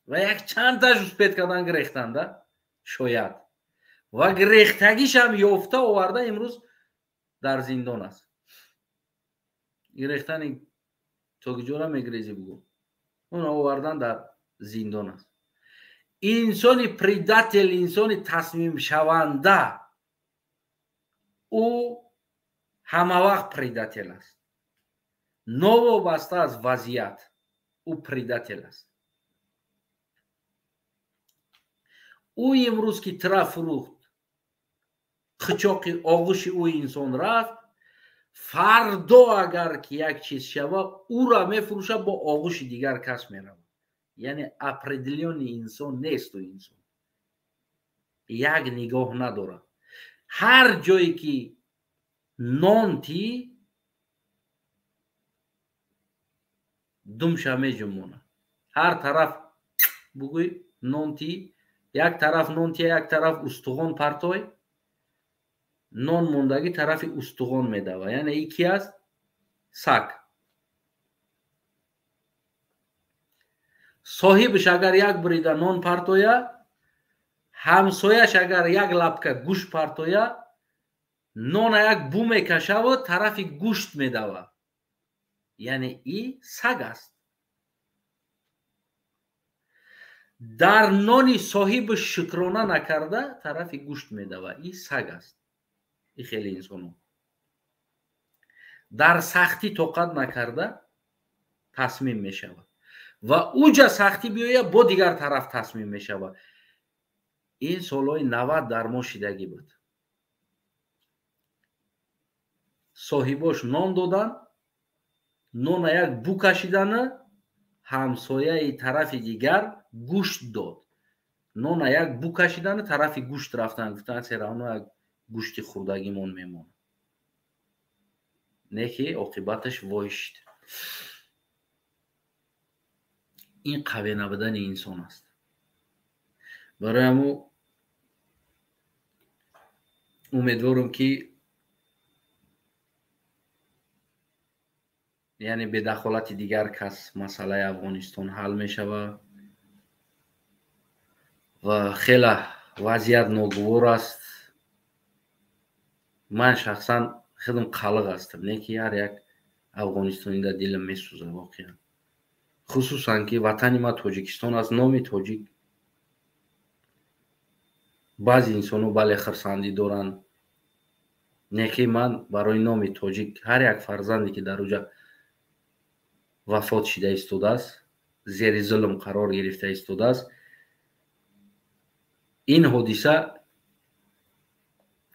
Ва як чандташ успет кардан гирехтанда, шояд. Ва гирехтагишам ёфта оварда имрӯз дар зиндон аст. Гирехтани то куҷора мегирезӣ бугӯ? Уно овардан дар зиндон аст. Инсони предатель, инсони тасмимшаванда, ӯ ҳамавақт предатель аст. Новобаста аз вазъият, ӯ предатель аст. Ӯ имрӯз ки тира фурӯхт, қичоқи оғӯши ӯ инсон рафт, фардо агар ки як чиз шава, ӯра мефурӯша, бо оғӯши дигар кас меравад. Яъне определённый инсон нест ӯ инсон. Як нигоҳ надорад. Ҳар ҷое ки нон тӣ, думша меҷумонад. Ҳар тараф бугӯй нон тӣ, як тараф нон тия, як тараф устуғон партой, нон мондагӣ тарафи устуғон медава. Яъне и ки аст? Саг. Соҳибаш агар як бурида нон партоя, ҳамсояш агар як лапка гӯшт партоя, нона як бу мекашаву тарафи гӯшт медава. Яъне и саг аст. Дар нони соҳибаш шукрона накарда тарафи гӯшт медава. И саг аст. И хеле инсоно дар сахтӣ тоқат накарда тасмим мешавад ва уҷа сахтӣ биёяд, бо дигар тараф тасмим мешавад. Ин солҳои 90 дар мо шидагӣ буд. Соҳибош нон додан, нона як бу кашидана, ҳамсояи тарафи дигар гӯшт дод. Нона як бу кашидана, тарафи гӯшт рафтан, гуфтан серавно як гӯшти хурдагимон мемонад. Не ки оқибаташ вой шид. Ин қаве набудани инсон аст. Барои ҳамун умедворам ки яъне бедахолати дигар кас масъалаи Афғонистон ҳал мешавад ва хеле вазъият ногувор аст. Ман шахсан худам қалиқ ҳастам, не ки ҳар як афғонистони дар дилам месӯзад воқеан. Хусусан ки ватани ман Тоҷикистон аст, номи тоҷик. Баъзе инсонҳо бале хурсандӣ доранд, не ки ман барои номи тоҷик ҳар як фарзанде ки дар уҷа вафот шида истодааст, зери зулм қарор гирифта истодааст, ин ҳодиса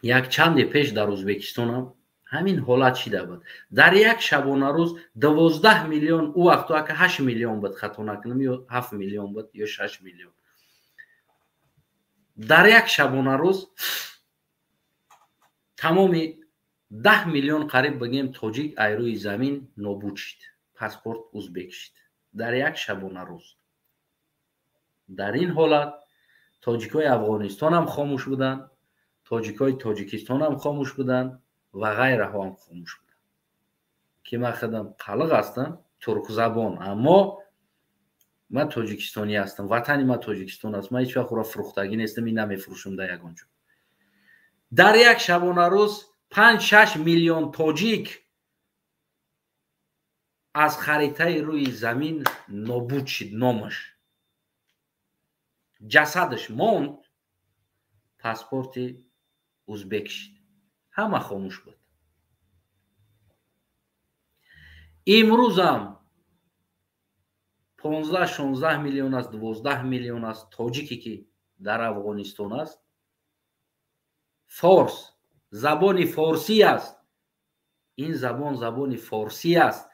як чанде пеш дар Ӯзбекистонам ҳамин ҳолат шида буд. Дар як шабонарӯз 12 миллион, ӯ вақту ака 8 миллион буд, хато накунам, ё 7 миллион буд ё 6 миллион. Дар як шабонарӯз тамоми 10 миллион қариб бигем тоҷик айрӯи замин нобуд шид, паспорт узбек шид. Дар як шабонарӯз. Дар ин ҳолат тоҷикои Афғонистонам хомӯш буданд, тоҷикои Тоҷикистонам хомӯш буданд ва ғайраҳо ҳам хомӯш буданд. Ки ман худам қалиқ ҳастам, туркзабон, аммо ман тоҷикистонӣ ҳастам, ватани ман Тоҷикистон аст. Ман ҳеҷ вақт ӯро фурӯхтагӣ нестам, ин намефурӯшам дар ягон ҷо. Дар як шабонарӯз 5-6 миллион тоҷик аз харитаи рӯи замин нобуд шид номаш. Ҷасадаш монд, паспорти узбек шид. Ҳама хомӯш буд. Имрӯзам 15-16 миллион аст, 12 миллион аст тоҷике ки дар Афғонистон аст. Форс, забони форсӣ аст. Ин забон забони форсӣ аст.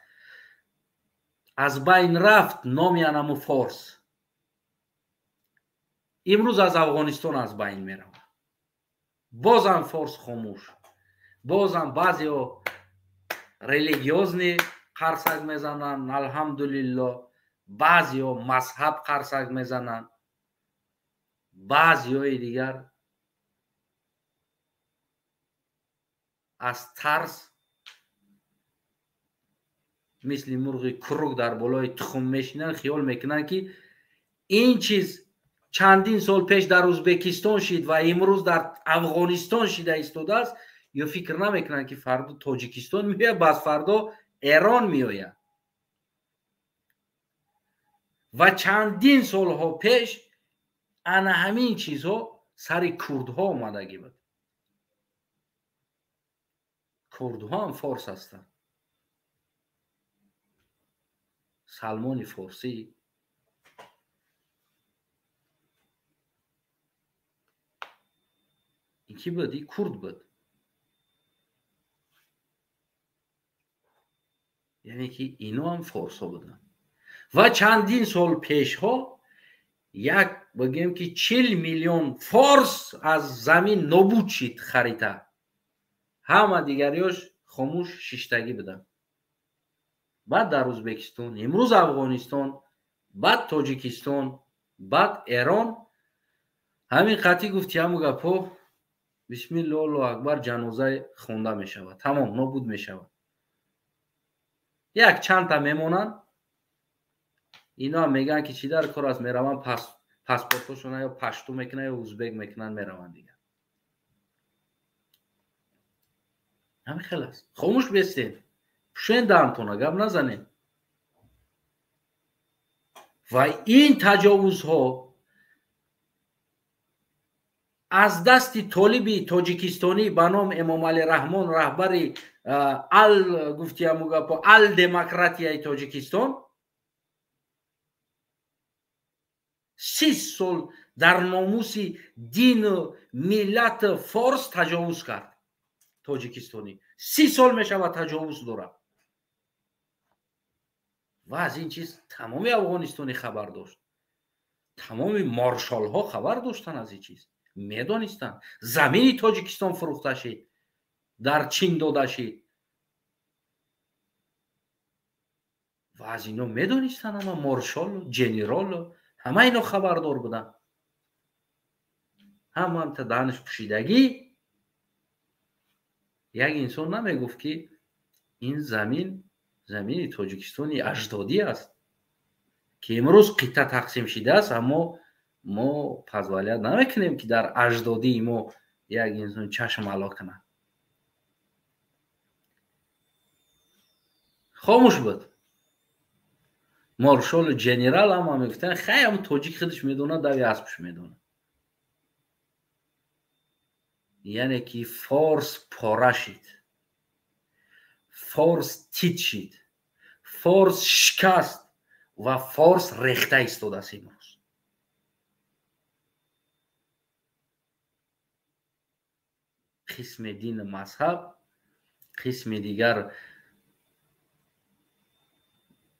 Аз байн рафт номи анаму форс. Имрӯз аз Афғонистон аз байн меравад. Бозам форс хомӯш. Бозам баъзеҳо религиозни қарсак мезананд, алҳамдулилло. Баъзеҳо мазҳаб қарсак мезананд, баъзеҳои дигар аз тарс мисли мурғи курук дар болои тухм мешинанд, хиёл мекунанд ки ин чиз чандин сол пеш дар Ӯзбекистон шид ва имрӯз дар Афғонистон шида истодааст, ё фикр намекунанд ки фардо Тоҷикистон меояд, баъд фардо Эрон меояд. Ва чандин солҳо пеш ана ҳамин чизҳо сари курдҳо омадагӣ буд. Курдҳо ҳам форс ҳастанд. Салмони форсӣ, ин ки буд? Ин курд буд. Яъне ки ино ҳам форсҳо буданд. Ва чандин сол пешҳо Як бигем ки 40 миллион форс аз замин нобуд шид харита. Ҳама дигариёш хомӯш шиштагӣ буданд. Баъд дар Ӯзбекистон, имрӯз Афғонистон, баъд Тоҷикистон, баъд Эрон. Ҳамин қатъӣ гуфти ҳаму гапҳо бисмиллоҳ Аллоҳу акбар ҷаноза хонда мешавад, тамом нобуд мешавад. Як чандта мемонанд, ино ҳам мегӯянд ки чӣ дар кор аст, мераванд паспортҳошона ё пашту мекунанд ё узбек мекунанд, мераванд дигар. Ҳамин хел аст. Хомӯш бестед, пӯшен даҳантона, гап назанед. Ва ин таҷовузҳо аз дасти толиби тоҷикистонӣ ба ном Эмомалӣ Раҳмон, раҳбари ал гуфти ҳаму гапо ал демократияи Тоҷикистон, 30 сол дар номуси дину миллати форс таҷовуз кард. Тоҷикистонӣ 30 сол мешавад таҷовуз дорад. Ва аз ин чиз тамоми афғонистонӣ хабар дошт, тамоми маршалҳо хабар доштанд аз ин чиз, медонистанд. Замини Тоҷикистон фурӯхта шид, дар Чин дода шид. Ва аз ино медонистанд ҳама маршалу генералу ҳама ино хабардор буданд. Ҳама та даниш пӯшидагӣ. Як инсон намегуфт ки ин замин замини Тоҷикистони аҷдодӣ аст, ки имрӯз қитъа тақсим шидааст, аммо мо позволят намекунем ки дар аҷдодии мо як инсон чашм ало кунад. Хомӯш буд. Маршалу генерал ҳама мегуфтанд хай ҳам тоҷик худаш медонад, дави аспш медонад. Яъне ки форс пора шид, форс тит шид, форс шикаст ва форс рехта истодааст имрӯз. Қисми дину мазҳаб, қисми дигар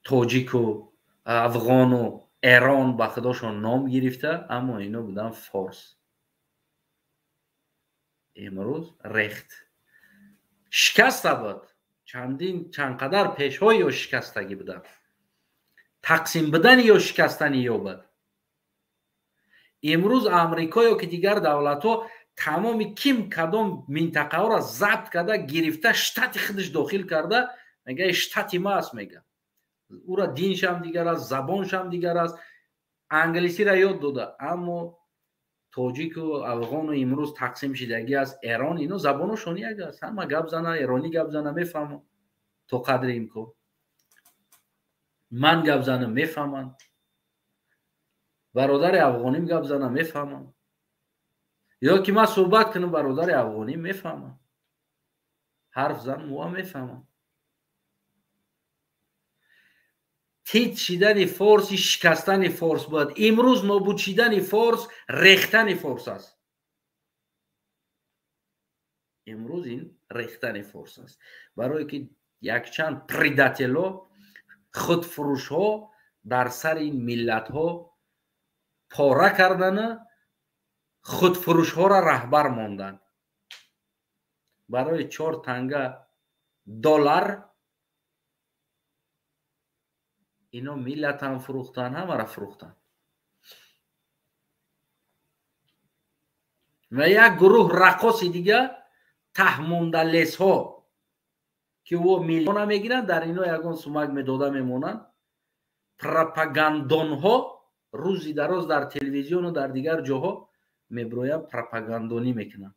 тоҷику афғону эрон ба худошон ном гирифта, аммо ино буданд форс. Имрӯз рехт шикаста буд. Чандин чанд қадар пешҳои ё шикастагӣ буданд, тақсим будани ё шикастани ё буд. Имрӯз Амрико ё ки дигар давлатҳо тамоми ким кадом минтақаҳоро забт карда гирифта штати худаш дохил карда, мега штати ма аст, мега. Ура диншам дигар аст, забоншам дигар аст, англисиро ёд дода, аммо тоҷику афғону имрӯз тақсим шидагӣ аст. Эрон ино забоношон як аст, ҳама гап зана, эронӣ гап зана мефаҳмам то қадри имкон, ман гап занам мефаҳмам, бародари афғоним гап зана мефаҳмам, ё ки ман суҳбат кунам бародари афғоним мефаҳмам, ҳарф занам ӯ ҳам мефаҳмам. Тит шидани форси шикастани форс буд. Имрӯз нобуд шидани форс рехтани форс аст. Имрӯз ин рехтани форс аст, барое ки якчанд предателҳо, худфурӯшҳо дар сари ин миллатҳо пора кардана худфурӯшҳоро раҳбар монданд. Барои 4 танга доллар ино миллатам фурӯхтанд, ҳамаро фурӯхтанд. Ва як гурӯҳ раққоси дига таҳмондалесҳо ки ӯ миллиона мегиранд, дар ино ягон сумак медода мемонанд. Пропагандонҳо рӯзи дароз дар телевизиону дар дигар ҷоҳо меброянд, пропагандонӣ мекунанд,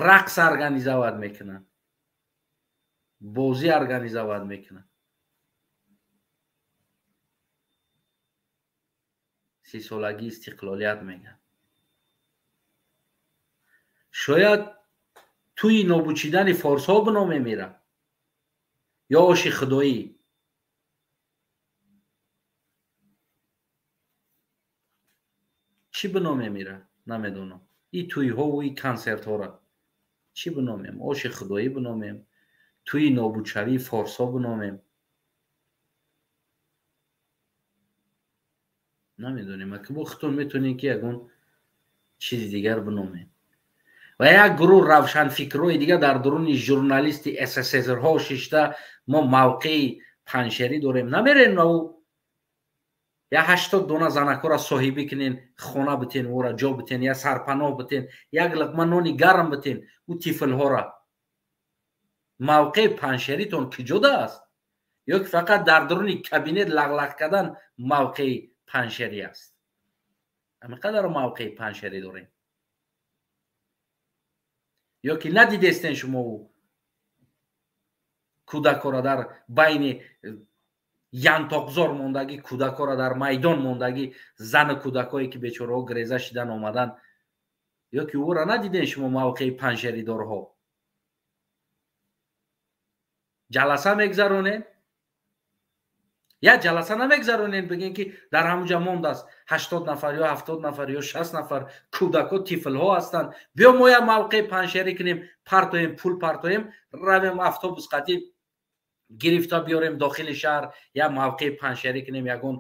рақс организоват мекунанд, бозӣ организоват мекунанд. 30-солагии истиқлолият мегӯянд. Шояд тӯи нобуд шидани форсҳо бино мемирад ё оши худоӣ. Чӣ бино мемирад намедонам. И тӯйҳову и консертҳоро чӣ биномем? Оши худоӣ биномем, тӯи нобудшавии форсҳо биномем. Намедонем, ки бо худтон метавонем, ки ягон чизи дигар биномем. Ва як гурӯҳ равшанфикрҳои дигар дар дуруни журналисти СССРҳо шишта, мо мавқеи паншерӣ дорем. Намерен ва ӯ я 80 дона занакҳоро соҳибӣ кунен, хона битен, ӯра ҷо битен, я сарпаноҳ битен, як луқма нони гарм битен ӯ тифлҳоро. Мавқеи паншеритон киҷода аст? Ё ки фақат дар дуруни кабинет лағлақ кардан мавқеи паншерӣ аст? Ҳамин қадар мавқеи паншерӣ дорем? Ё ки надидестен шумо ӯ кӯдакҳоро дар байни янтоқзор мондагӣ, кӯдакҳоро дар майдон мондагӣ, зану кӯдакҳое ки бечораҳо гиреза шидан омадан? Ё ки ӯро надиден шумо, мавқеи паншеридорҳо? Ҷаласа мегзаронем, як ҷаласа намегзаронем, бигем, ки дар ҳамунҷа мондааст 80 нафар ё 70 нафар ё 60 нафар кӯдакҳо, тифлҳо ҳастанд. Биё, мо як мавқеи паншерӣ кунем, партоем, пул партоем, равем, автобус қатӣ гирифта биёрем дохили шаҳр, як мавқеи паншерӣ кунем, ягон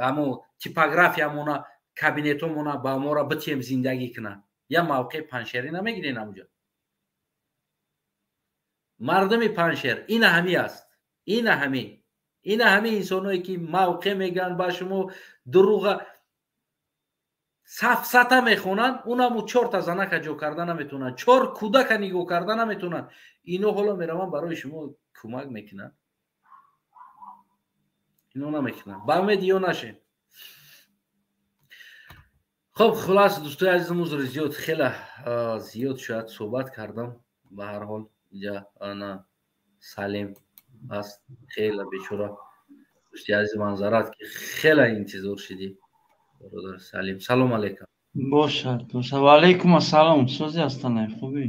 ҳамун типографиямона, кабинетомона ба мора битием, зиндагӣ кунад. Як мавқеи паншерӣ намегирен ҳамунҷа? Мардуми Паншер ина ҳами аст, ина ҳами инсоное, ки мавқеъ мегӯянд ба шумо, дурӯға сафсата мехонанд, унаму чорта занака ҷо карда наметавонанд, чор кӯдака нигоҳ карда наметавонанд. Ино ҳоло мераванд, барои шумо кӯмак мекунанд? Ино намекунанд. Ба умеди ё нашем. Хоб, хулас, дӯстои азизам, узри зиёд, хеле зиёд шояд суҳбат кардам. Ба ҳар ҳол, инҷа ана Салим аст, хеле бечора дӯсти азизи манзарат, ки хеле интизор шидӣ. Бародар Салим, салом алейкум.
Бошад, бошад. Ва алейкум ассалом. Сози ҳастанай, хубӣ?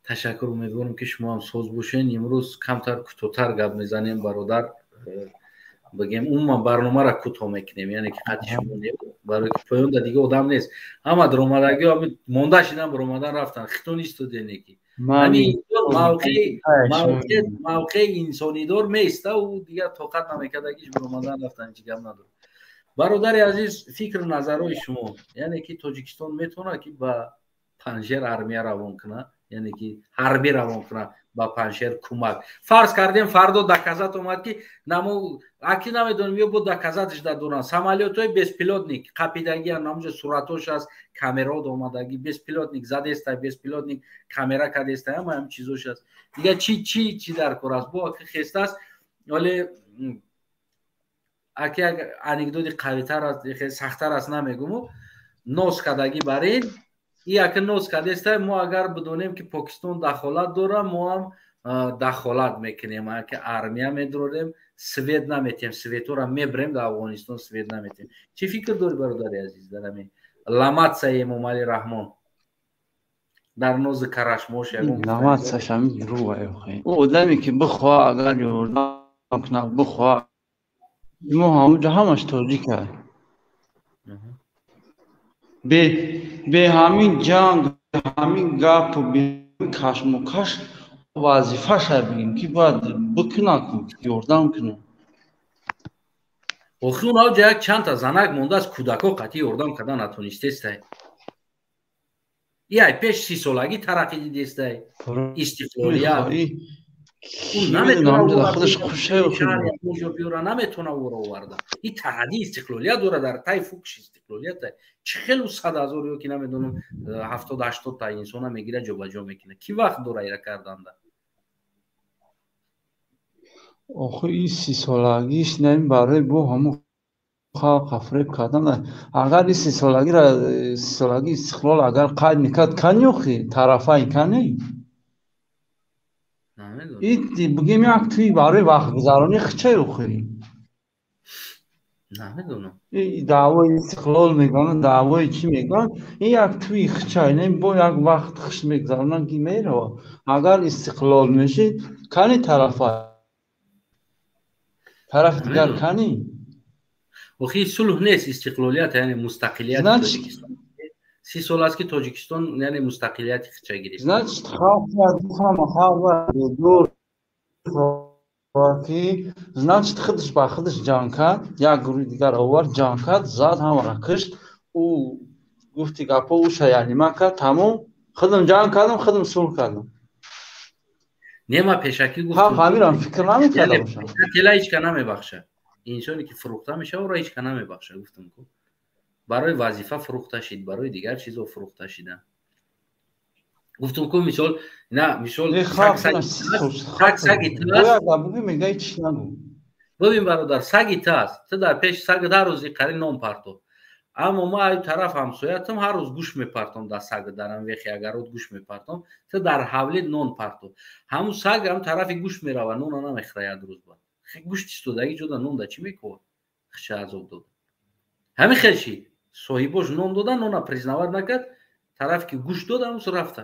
Ташаккур, умедворам, ки шумо ҳам соз бошен. Имрӯз камтар кӯтоҳтар гап мезанем, бародар. Бигем, умуман барномаро кӯтоҳ мекунем, яъне ки қадди шумо не, барои ки поёнда дига одам нест, ҳама даромадагиҳо монда шидан, баромадан рафтан, хитон истодене, ки ҳамин мавқеи инсонидор меиста, ӯ дигар тоқат намекардагиш, баромадан рафтан. Ҳеҷ гап надорад. Бародари азиз, фикру назарҳои шумо, яъне ки Тоҷикистон метавонад, ки ба Панҷшер армия равон кунад, яъне ки ҳарбӣ равон кунад ба Панҷшер кӯмак? Фарз кардем, фардо доказать омад, ки намо аки намедонем, ё бо доказать ш доранд, самолётҳои беспилотник қапидагиан, намуҷа суратош аст, камерао омадагӣ, беспилотник задестай, беспилотник камера кадестай, ҳама ҳам чизош аст. Дигар чи дар кор аст? Бо аки хеста аст, вале аки як анекдоти қавитар аст, сахттар аст, намегуму. Нос кардагӣ бар ин яке нос кардеста, мо агар бидонем, ки Покистон дахолат дора, мо ҳам дахолат мекунем, ки армия медорем, свет наметем, светора мебрем, дар Афғонистон свет наметем. Чӣ фикр дорӣ, бародари азиз, дар ҳамин ламатсаи Эмомалӣ Раҳмон дар нози карашмош?
Ламатсаш ҳамин дурӯғ. Ӯ одаме, ки бихоҳ, агар ёрдам кунад, бихоҳ, мо ҳамуҷа ҳамаш тоҷика, бе ҳамин ҷанг, ҳамин гапу бе кашмокаш вазифаша бигем, ки бояд бикунад, ёрдам кунад.
Охи, унаҷа як чандта занак мондааст, кӯдакҳо қатъи ёрдам карда натонистестай. Яй пеш 30-солагӣ тараққӣ дидестай, истиқлолият наметавона, наметавона ӯро оварда. И таҳадди истиқлолият дора, дар тай фукш истиқлолият. Чӣ хелу 100 000 ё ки намедонам, 70-80 та инсона мегира, ҷобаҷо мекунад? Кӣ вақт дора ира карданда?
Охи, ин 30-солагиш нами барои бо ҳамун халқа фиреб кардан. Агар ин 30-солагира, 30-солагии истиқлол агар қайд мекард, кани охи тарафайн кани? Бигем, як тӯи барои вақтгузаронӣ хичай охи.
Намедонам.
Даъвои истиқлол мегӯянд, даъвои чӣ мегӯянд, ин як тӯи хичай, не бо як вақт хиш мегузаронанд, ки мерава. Агар истиқлол мешид, кани тарафа, тарафи дигар кани?
Охи, сулҳ нест, истиқлолият, яъне мустақилияти Тоҷикистон. 30 сол аст, ки Тоҷикистон, яъне мустақилияти хича гирифт.
Значит, халқ ҳама халқ бедор. Ки значит худаш ба худаш ҷанг кард, як гурӯҳи дигар овард, ҷанг кард, зад, ҳамаро кишт. Ӯ гуфти гапҳо ӯша янима кард, тамом, худам ҷанг кардам, худам сулҳ кардам.
Не, ма пешакӣ гуфтам.
Ҳамирам фикр намекарда бошам.
Тела ҳеч ка намебахшад. Инсоне ки фурӯхта мешава, ӯро ҳеч ка намебахшад, гуфтам ку. Барои вазифа фурӯхта шид, барои дигар чизо фурӯхта шидан. Гуфтам ку, мисол, на, мисол, саги бибин, бародар, саги ту аст, ту дар пеши саг ҳар рӯзи қари нон парто, аммо ма аю тараф ҳамсоятам, ҳар рӯз гӯшт мепартом дар саг, дарам вехи агарот гӯшт мепартом, ту дар ҳавле нон парто. Ҳамун саг ҳам тарафи гӯшт мерава, нона намехӯра. Як рӯз баъд гӯшт истодаги ҷода нон да чӣ мекова? Хиша азоб дода. Ҳамин хел шид, соҳибош нон дода, нона признавать накард, тарафе ки гӯшт дод, ҳамус рафта.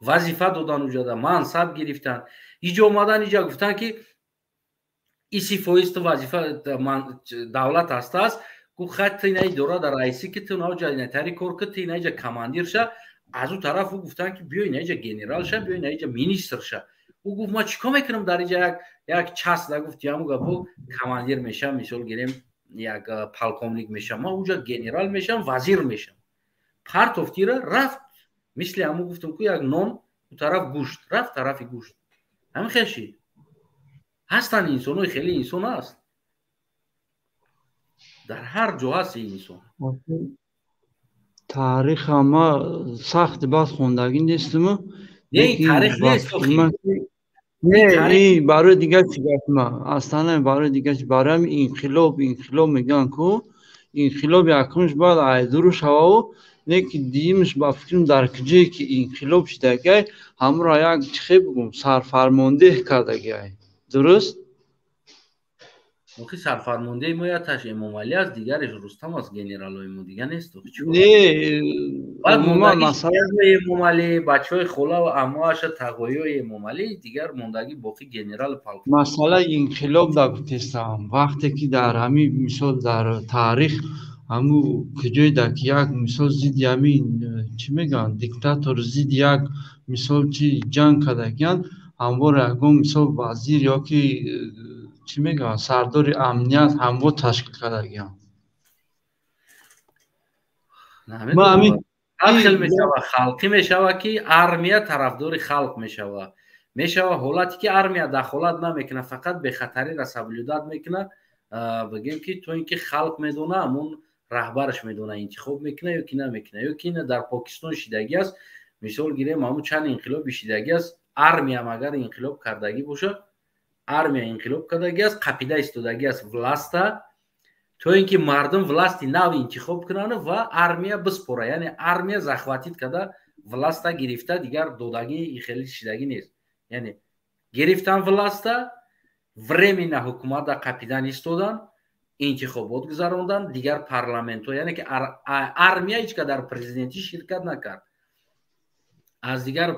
Вазифа додан, уҷада мансаб гирифтан, иҷо омадан, иҷа гуфтан, ки иси фоиз ту вазифа давлат ҳастааст. Гуфт: хай, ту ина идора дар раисӣ, ки ту наоҷа инатари кор ки, ту инаиҷа командир ша. Аз ӯ тараф ӯ гуфтан, ки биё инаиҷа генерал ша, биё инаиҷа министр ша. Ӯ гуфт: ман чӣ кор мекунам дар иҷа? Як час да гуфт, яму гапо командир мешам, мисол гирем, як полковник мешам, ман уҷа генерал мешам, вазир мешам. Партофтира рафт, мисли ҳаму гуфтам ку, як нон, ӯ тараф гӯшт, рафт тарафи гӯшт. Ҳамин хел шид. Ҳастанд инсонои хеле, инсон аст, дар ҳар ҷо ҳаст инсон.
Таъриха ма сахт бад хондагӣ нестиму.
Не, таърих нест.
Не, барои дигар чӣ гапма аслан, барои дигар чи, барои ҳами инқилоб, инқилоб мегӯянд ку, инқилоб якумш бояд айдуру шававу не ки дуюмш, ба фикрам, дар куҷое ки инқилоб шидагиай, ҳамуро як чӣ хел бигӯм, сарфармондеҳ кардагиай, дуруст?
Охи, сарфармондеҳи мо якташ Эмомалӣ аст, дигареш Рустам аст, генералои мо дига нест.
Не.
Эмомалӣ, бачаҳои холаву амоаша, тағоёи Эмомалӣ, дигар мондагӣ боқӣ генерал
полковник. Масъалаи инқилоб да гуфтестам, вақте ки дар ҳамин мисол дар таърих ҳаму куҷое да ки як мисол зидди ҳамин, чӣ мегӯянд, диктатор, зидди як мисол чи ҷанг кардагиянд, ҳамвор ягон мисол вазир ё ки, чӣ мегӯянд, сардори амният ҳамво ташкил кардагиянд.
Ҳар хел мешава, халқӣ мешава, ки армия тарафдори халқ мешава. Мешава ҳолате, ки армия дахолат намекунад, фақат бехатариро соблюдать мекунад, бигем ки то ин ки халқ медона, ҳамун раҳбараш медона, интихоб мекунад ё ки намекунад. Ё ки ина дар Покистон шидагӣ аст, мисол гирем, ҳамун чанд инқилоби шидагӣ аст, армиям агар инқилоб кардагӣ бошад, армия инқилоб кардагӣ аст, қапида истодагӣ аст власть а, то ин ки мардум власть и нав интихоб кунанд ва армия биспора. Яъне армия захватить карда, власть а гирифта, дигар додагӣ хеле шидагӣ нест. Яъне гирифтан власть а, временно ҳукумата қапидан истодан, интихобот гузарондан, дигар парламентҳо. Яъне ки армия ҳеч ка дар президентӣ ширкат накард, аз дигар,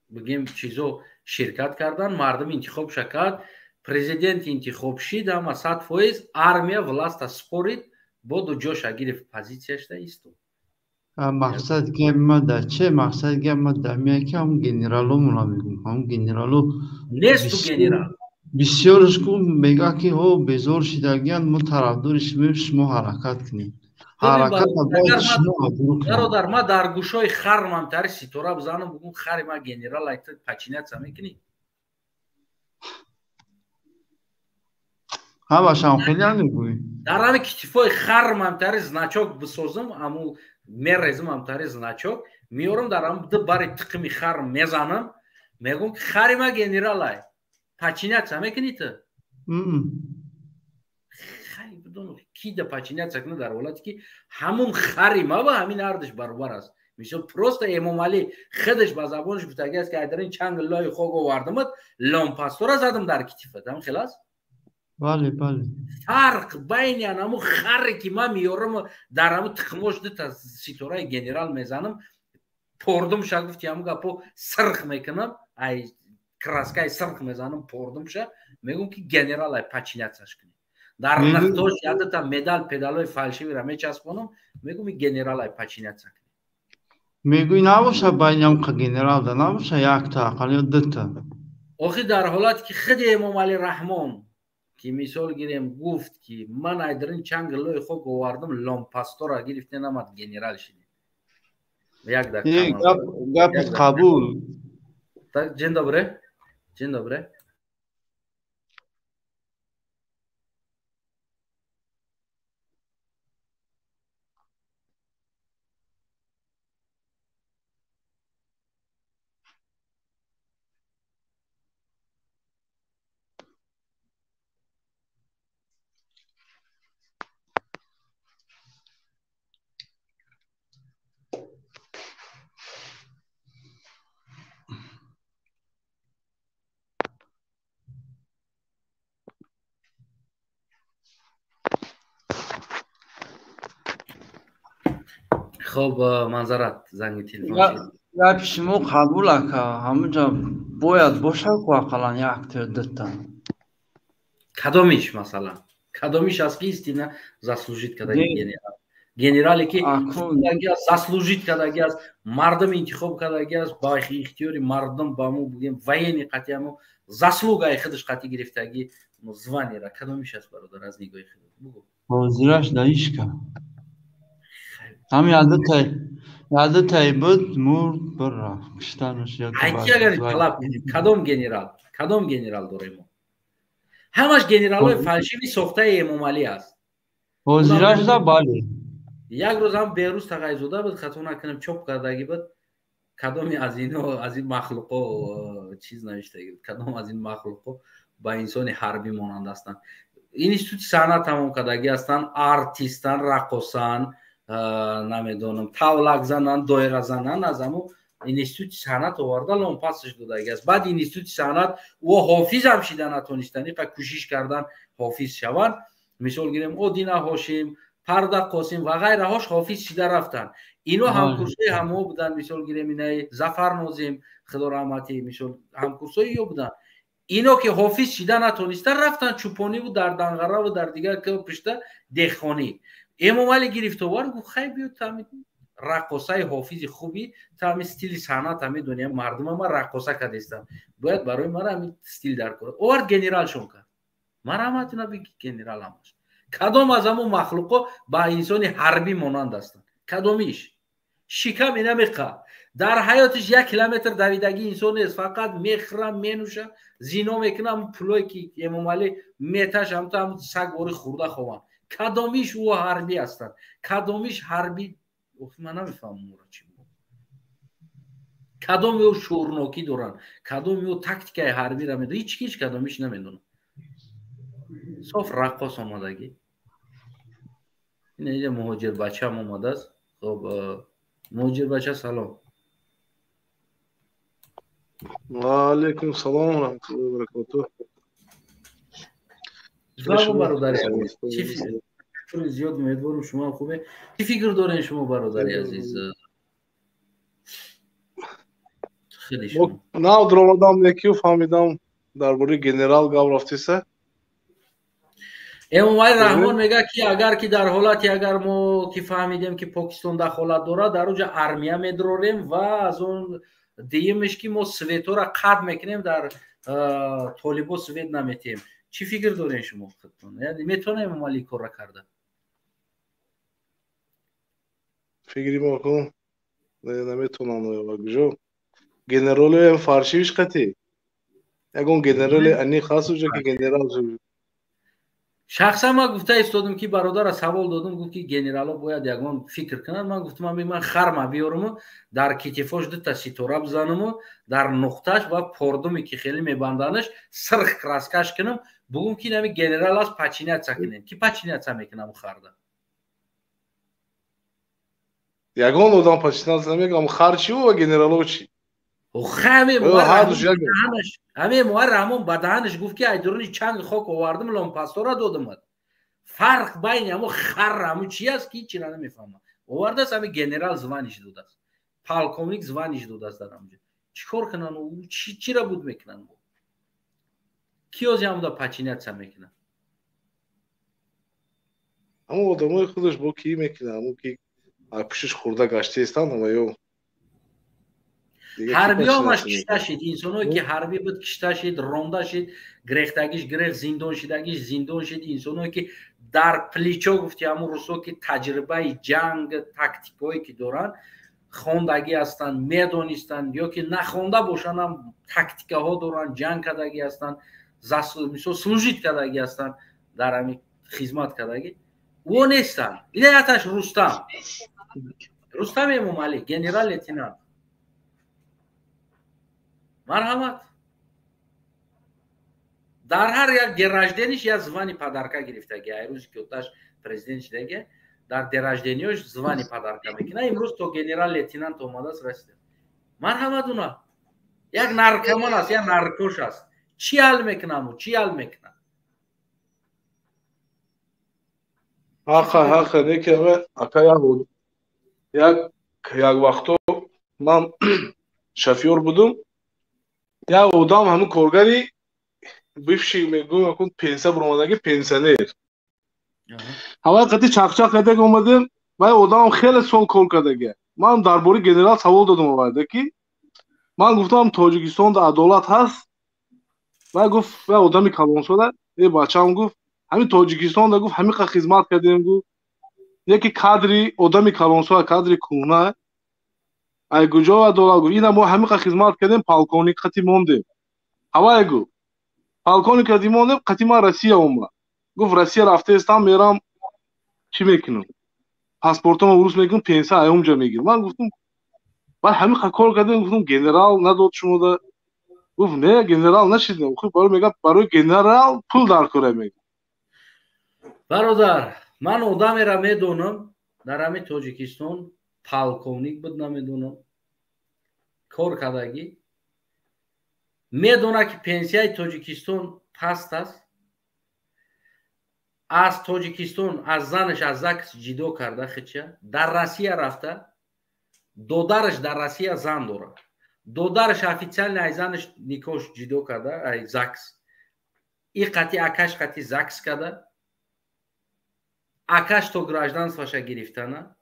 бигем, чизо ширкат кардан, мардум интихобша кард, президент интихоб шид, ҳама 100%, армия власть а спорид, боду ҷоша гирифт, позитсияшда истод.
Мақсад гап ма дар че, мақсад гап ма дар меяд, ки ҳамун генераломонро мегӯм, ҳамун генерало.
Несту генерал.
Бисёрш ку мегӯяд, ки ҳо, безор шидагиянд, мо тарафдори шумоем, шумо ҳаракат кунед.
Бародар, ма дар гӯшои хармам тари ситора бизанам, бугум: хари ма генерал, айта подчиняться мекунӣ?
Ҳамашам хеле мегӯӣ.
Дар ҳами китифои хармам тари значок бисозам, аму мерезам, ам тари значок меорам, дар ам ду бари тиқими хар мезанам, мегӯм, ки хари ма генералай, подчиняться мекунӣ ту? Ки да подчиняться кунад дар ҳолате ки ҳамун хари ма ва ҳамин ардаш баробар аст? Мисол, просто Эмомалӣ худаш ба забонаш гуфтагӣ аст, ки айдарин чанг лои хок овардамад, ломпастора задам дар китифат. Ҳам хел аст?
Бале.
Фарқ байни анаму харе, ки ман меёрам, дар ҳаму тихмош дута ситораи генерал мезанам, пордумша, гуфти ҳаму гапо, сирх мекунам, ай краска и сирх мезанам, пордумша, мегӯм, ки генерал ай, подчиняться ш кунед. Дар нахтош ядата медал педалои фальшивый ра мечаспонам, мегӯм: генерал ай, подчиняться кунед.
Мегӯй, набоша байни ҳамқа генерал да набоша якта ақал ё дута.
Охи дар ҳолате ки худи Эмомалӣ Раҳмон ки мисол гирем гуфт ки ман айдарин чанд гиллои хок овардам, ломпастора гирифте намад генерал шидем. Як
дақиқа гапи қабул.
Так, dzień dobry. Dzień dobry. Хоб, манзарат, занги телефон.
Гапи шумо қабул ака, ҳамунҷа бояд бошад ку ақаллан якта ё дута.
Кадомиш масалан? Кадомиш аст ки истина заслужить кардаги генерал? Генерале ки заслужить кардаги аст, мардум интихоб кардаги аст, ба ихтиёри мардум ба мо бигем военный қатъи мо заслугаи худаш қатъи гирифтаги званиера. Кадомиш аст бародар аз нигоҳи худат? Бугӯ.
Ҳозираш даишка. Ҳам ядутай буд, мурд, бирафт. Киштанаш ё
Айти агар талаб кунем, кадом генерал? Кадом генерал дорем мо? Ҳамаш генералҳои фальшиви сохтаи Эмомалӣ аст.
Ҳозираш да бале.
Як рӯз ҳам Берӯз Тағайзода буд, хато накунам, чоп кардагӣ буд. Кадоме аз ино аз ин махлуқо чиз навиштагӣ буд. Кадом аз ин махлуқо ба инсони ҳарбӣ монанд ҳастанд. Институти санъат тамом кардагӣ ҳастанд, артистан, раққосан, намедонам, тавлакзанан, доиразанан, аз ҳамо институти санъат оварда ломпасш додагӣ аст. Баъд институти санъат ӯ ҳофизам шида натонистанд, иқа кӯшиш кардан ҳофиз шаванд. Мисол гирем Одина Ҳошим, Парда Қосим ва ғайраҳош ҳофиз шида рафтанд. Ино ҳамкурсои ҳамо буданд, мисол гирем инаи Зафар Нозим, худо раҳматӣ, мисол ҳамкурсои ё буданд. Ино ки ҳофиз шида натонистанд, рафтанд чӯпониву дар Данғараву дар дигар пушта деҳқонӣ. Эмомалӣ гирифт овард, гуфт хай биё ту ҳамин раққосаи ҳофизи хубӣ, ту ҳамин стили санъата медонӣ, мардума ман раққоса кардестам, бояд барои мара ҳамин стил дар кор. Овард генералшон кард. Марҳаматина биги генерал ҳамаш. Кадом аз ҳамон махлуқо ба инсони ҳарбӣ монанд ҳастанд? Кадомиш? Шикам ина меқа. Дар ҳаётиш 1 километр давидагӣ инсон нест, фақат мехӯра, менӯша, зино мекуна, ҳамон пулое ки Эмомалӣ меташ, ҳамто ҳамон сагвори хӯрда хованд. Кадомиш ӯ ҳарбӣ ҳастанд? Кадомиш ҳарбӣ? Охи ман намефаҳмам ӯро чӣ буд. Кадоми ӯ шӯрнокӣ доранд? Кадоми ӯ тактикаи ҳарбиро медонад? Ҳеҷ ҳеҷ кадомиш намедонад. Соф раққос омадагӣ. Ин инҷа муҳоҷирбачаам омадааст. Хоб, муҳоҷирбача салом.
Ва алайкум салом ва раҳматуллоҳи ва баракотуҳ.
Салом бародари азиз. Чӣ фикр зиёд умедворам шумо ҳам хубе. Чӣ фикр дорен шумо бародари азиз? Хеле шумо.
Нав даромадам якию фаҳмидам дар бораи генерал гап рафтиса.
Эмомалӣ Раҳмон мегӯяд ки агар ки дар ҳолате агар мо ки фаҳмидем ки Покистон дахолат дорад, дар онҷа армия медрорем ва аз он дуюмеш ки мо светора қатъ мекунем, дар толибо свет наметиҳем. Чӣ фикр дорен шумо худтон? Яъне метавонем Эмомалӣ корра карда?
Фикри мо кун наметавонам гужо. Генералоям фаршивиш қатӣ. Ягон генерали аниқ ҳаст уҷа ки генерал шуд?
Шахсан ман гуфта истодам ки бародара савол додам, гуфт ки генерало бояд ягон фикр кунанд. Ман гуфтам ман харма биёруму дар китифош дута ситора бизанаму дар нуқташ ва пордуме ки хеле мебанданаш сирх краскаш кунам, бугум ки инами генерал аст, пачиняца кунем. Ки пачиняца мекунам харда?
Ягон одам пачиняца намекунам. Хар чӣ ва генерало чӣ?
Ҳаме Муар Раҳмон ба даҳанаш гуфт ки айдуруни чанг хок овардам, ломпастора додамад. Фарқ байни ҳамо хар ҳамо чи аст ки ҳичира намефаҳмам. Овардааст ҳами генерал званиш додааст, полковник званиш додааст дар ҳамҷо. Чӣ кор кунанд? Чира буд мекунанд? Ки ози ҳамуда пачиняца мекунад?
Ҳамо одамои худаш бо ки мекунад? Ҳамо ки пушиш хӯрда гаштаистанд ама ё
Ҳарбиёмаш кишта шид, инсоное ки ҳарбӣ буд кишта шид, ронда шид, грехтагиш грех, зиндон шидагиш зиндон шид. Инсоное ки дар плечо, гуфти ҳамун русо, ки таҷрибаи ҷанг, тактикҳое ки доранд, хондагӣ ҳастанд, медонистанд, ё ки нахонда бошанд ҳам тактикаҳо доранд, ҷанг кардагӣ ҳастанд, мисол, служить кардагӣ ҳастанд, дар ҳамин хизмат кардагӣ, ӯ нестанд. Инаяташ Рустам, Рустам Эмомалӣ, генерал лейтенант, марҳамат. Дар ҳар як день рождения ш як звание подарка гирифтаги. Ай рӯзи ки оташ президент шидаги, дар день рождения ш звание подарка мекунад. Имрӯз то генерал лейтенант омадааст, расида. Марҳамат, уна як наркоман аст, як наркош аст. Чӣ ҳал мекунам, чӣ ҳал мекунам?
Ҳақа, ҳақа, неки ака, як вақто ман шофёр будум. Як одам, ҳамун коргари бывший, мегӯм, акун пенсия буромадаги, пенсионер, ҳавай қати чақчақ кардак омадем. Вай одамам хеле сол кор кардаги. Ман дар бораи генерал савол додам оварда, ки ман гуфтам, Тоҷикистонда адолат ҳаст? Вай гуфт, вай одами калонсола, е бачаам, гуфт, ҳамин Тоҷикистонда, гуфт, ҳамиқа хизмат кардем, гуфт, яке кадри одами калонсола, кадри кӯҳна, ай куҷо адолат? Гуфт, ина мо ҳамиқа хизмат кардем, полковник қати мондем. Ҳавай гуфт, полковник қати мондем, қати ман Россия омад. Гуфт, Россия рафтаистам, мерам, чӣ мекунам, паспортама урус мекунам, пенсия ай онҷа мегирам. Ман гуфтам, баъд ҳамиқа кор кардем, гуфтам, генерал надод шумода? Гуфт, не, генерал нашидам. Барои, мега, барои генерал пул дар кора, мега.
Бародар, ман одамеро медонам дар ҳамин Тоҷикистон, полковник буд, намедонам, кор кардагӣ, медонад, ки пенсияи Тоҷикистон паст аст. Аз Тоҷикистон, аз занаш, аз ЗАГС ҷидо карда хича, дар Россия рафта, додараш дар Россия зан дорад, додараш официально ай занаш никош ҷидо карда, ай ЗАГС, и қати акаш қати ЗАГС карда, акаш то гражданство ша гирифтана.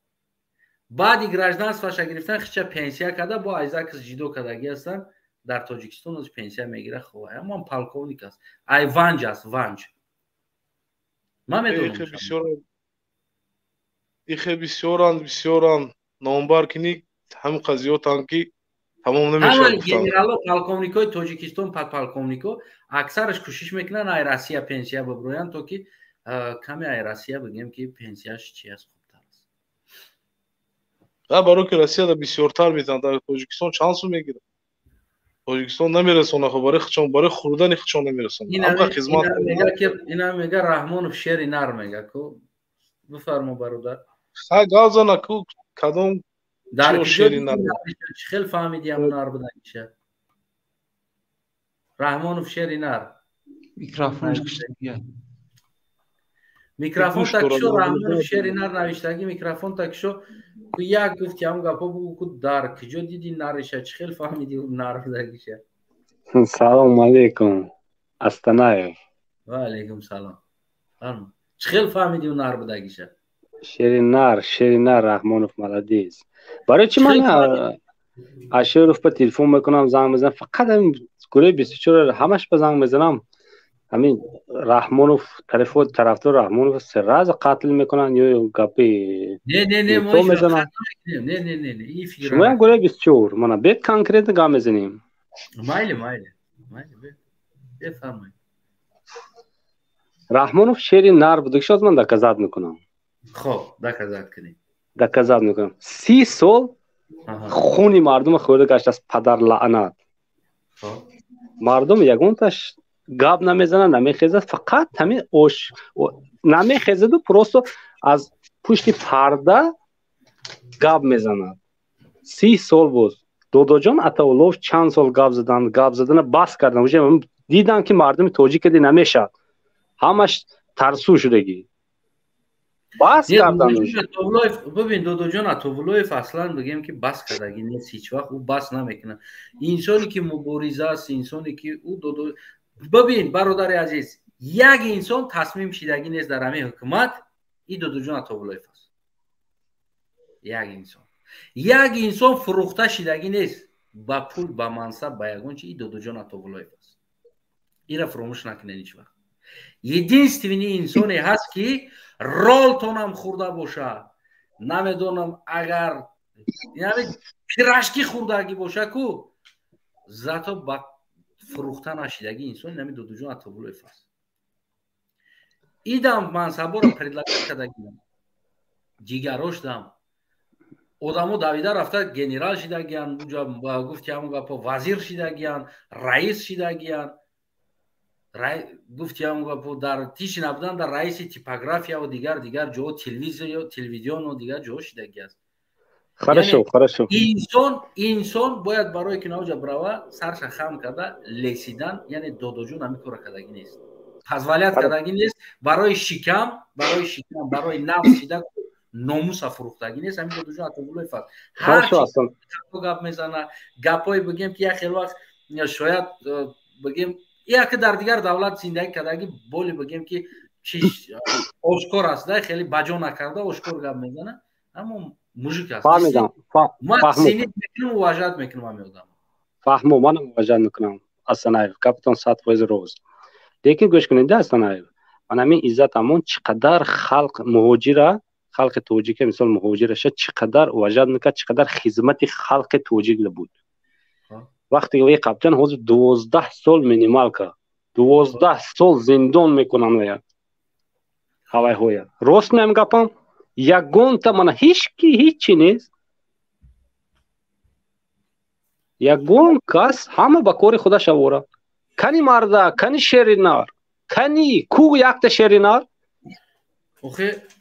Баъди гражданство ша гирифтан хича пенсия карда, бо ай ЗАГС ҷидо кардагӣ ҳастанд, дар Тоҷикистон аз пенсия мегира. Хо ҳамон полковник аст, ай Ванҷ аст, Ванҷ, ман медонам.
Ихе бисёранд, бисёранд, номбар кини, ҳамин қазиётанд, ки тамом намешавад.
Генерало, полковникҳои Тоҷикистон, подполковникҳо аксараш кӯшиш мекунанд ай Россия пенсия биброянд, то ки каме ай Россия, бигем, ки пенсияш чи аст, хубтар аст.
Барои ки Россияда бисёртар метавонад. Дар Тоҷикистон чанд сум мегирад? Тоҷикистон намерасона, хо, барои хичон, барои хӯрдани хичон намерасона.
Хизмат. Ина мега Раҳмонов шери нар, мега ку. Бифармо, бародар.
Ха, гап зана ку, кадом?
Дар шери нар хел фаҳмиди, ҳамун нар буданиша? Раҳмонов шери нар.
Микрофонш киштагия.
Микрофон такшо, Раҳмонов шери нар навиштагӣ, микрофон такшо. Ку як гуфти, ҳамун гапо бугу ку, дар куҷо диди нариша, чӣ хел фаҳмиди нар будагиша?
Салому алейкум, Астанаев.
Ва алейкум салом. Чӣ хел фаҳмиди нар будагиша?
Шери нар, шери нар, Раҳмонов молодец. Барои чӣ ман Аширов ба телефон мекунам, занг мезанам, фақат ҳамин гурӯҳи 24 ҳамаш ба занг мезанам, ҳамин Раҳмонов телефон, тарафдор Раҳмонов сразу қатл мекунанд ё гапи
мезананд.
Шумоям гурӯҳи 24, мана бед, конкретно гап мезанем.
Майли, майли, бефармоед.
Раҳмонов шери нар будагишоз ман доказать мекунам.
Хоб, доказать кунед.
Доказать мекунам. 30 сол хуни мардума хӯрда гаштааст, падар лаънат. Мардум ягонташ гап намезанад, намехезад, фақат ҳамин ош намехезаду, просто аз пушти парда гап мезанад. 30 сол боз Додоҷон Атаулов чанд сол гап задан, гап задана бас кардан, уже дидан, ки мардуми тоҷикади намешавад, ҳамаш тарсу шудагӣ, бас кардан.
Бибин, Додоҷон Атовулоев аслан, бигем, ки бас кардагӣ нест, ҳеҷ вақт ӯ бас намекунад. Инсоне ки мубориза аст, инсоне ки ӯ додо, бибин, бародари азиз, як инсон тасмим шидагӣ нест дар ҳамин ҳукумат, и Додоҷон Атовулоев аст. Як инсон, як инсон фурӯхта шидагӣ нест. Ба пул, ба мансаб, ба ягон чи, и Додоҷон Атовуллоев аст. Ира фуромӯш накунед ҳеҷ вақт. Единственный инсоне ҳаст, ки ролтонам хӯрда боша, намедонам, агар пирожки хӯрдагӣ боша ку, зато ба фурӯхта нашидагӣ инсон нами Додоҷон Атовуллоев аст. Идам мансаборо предлагать кардагиам, ҷигарош дам одамо давида рафта генерал шидагиян, уҷа гуфти ҳамон гапо, вазир шидагиян, раис шидагиян, гуфти ҳамон гапо, дар тиши набудан дар раиси типографияву дигар дигар ҷо, телевизиону дигар ҷо шидаги аст.
Хорошо, хорошо.
Инсон бояд барое ки наоҷа брава, сарша хам карда лесидан, яъне Додоҷон ҳамин кора кардагӣ нест, позволять кардагӣ нест. Барои шикам, барои шикам, барои нафс шида номуса фурӯхтагӣ нест. Ҳамин Додоҷон Атовуллоев аст. Ҳар гап мезана, гапҳое бигем, ки як хел вақт шояд бигем, яке дар дигар давлат зиндагӣ кардагӣ, боли бигем, ки чиш ошкор аст да, хеле баҷо накарда ошкор гап мезана, аммо мужик аст.
Фаҳмидам.
Ман ценить мекунам, уважать мекунам ҳамин одам.
Фаҳмо, манам уважать мекунам, Асанаев, гапатон 100% рост. Лекин гӯш кунед, Асанаев, ман ҳамин Иззат Амон чӣ қадар халқ муҳоҷира, халқи тоҷика, мисол, муҳоҷираша чӣ қадар уважать мекард, чӣ қадар хизмати халқи тоҷик буд. Вақте вай қабтан, ҳозир 12 сол минималка, 12 сол зиндон мекунанд вая ҳавайҳоя. Рост меам гапам? Ягонта мана ҳеч ки ҳичи нест, ягон кас, ҳама ба кори худаш авора. Кани марда, кани шери нар, кани ку якта шери нар?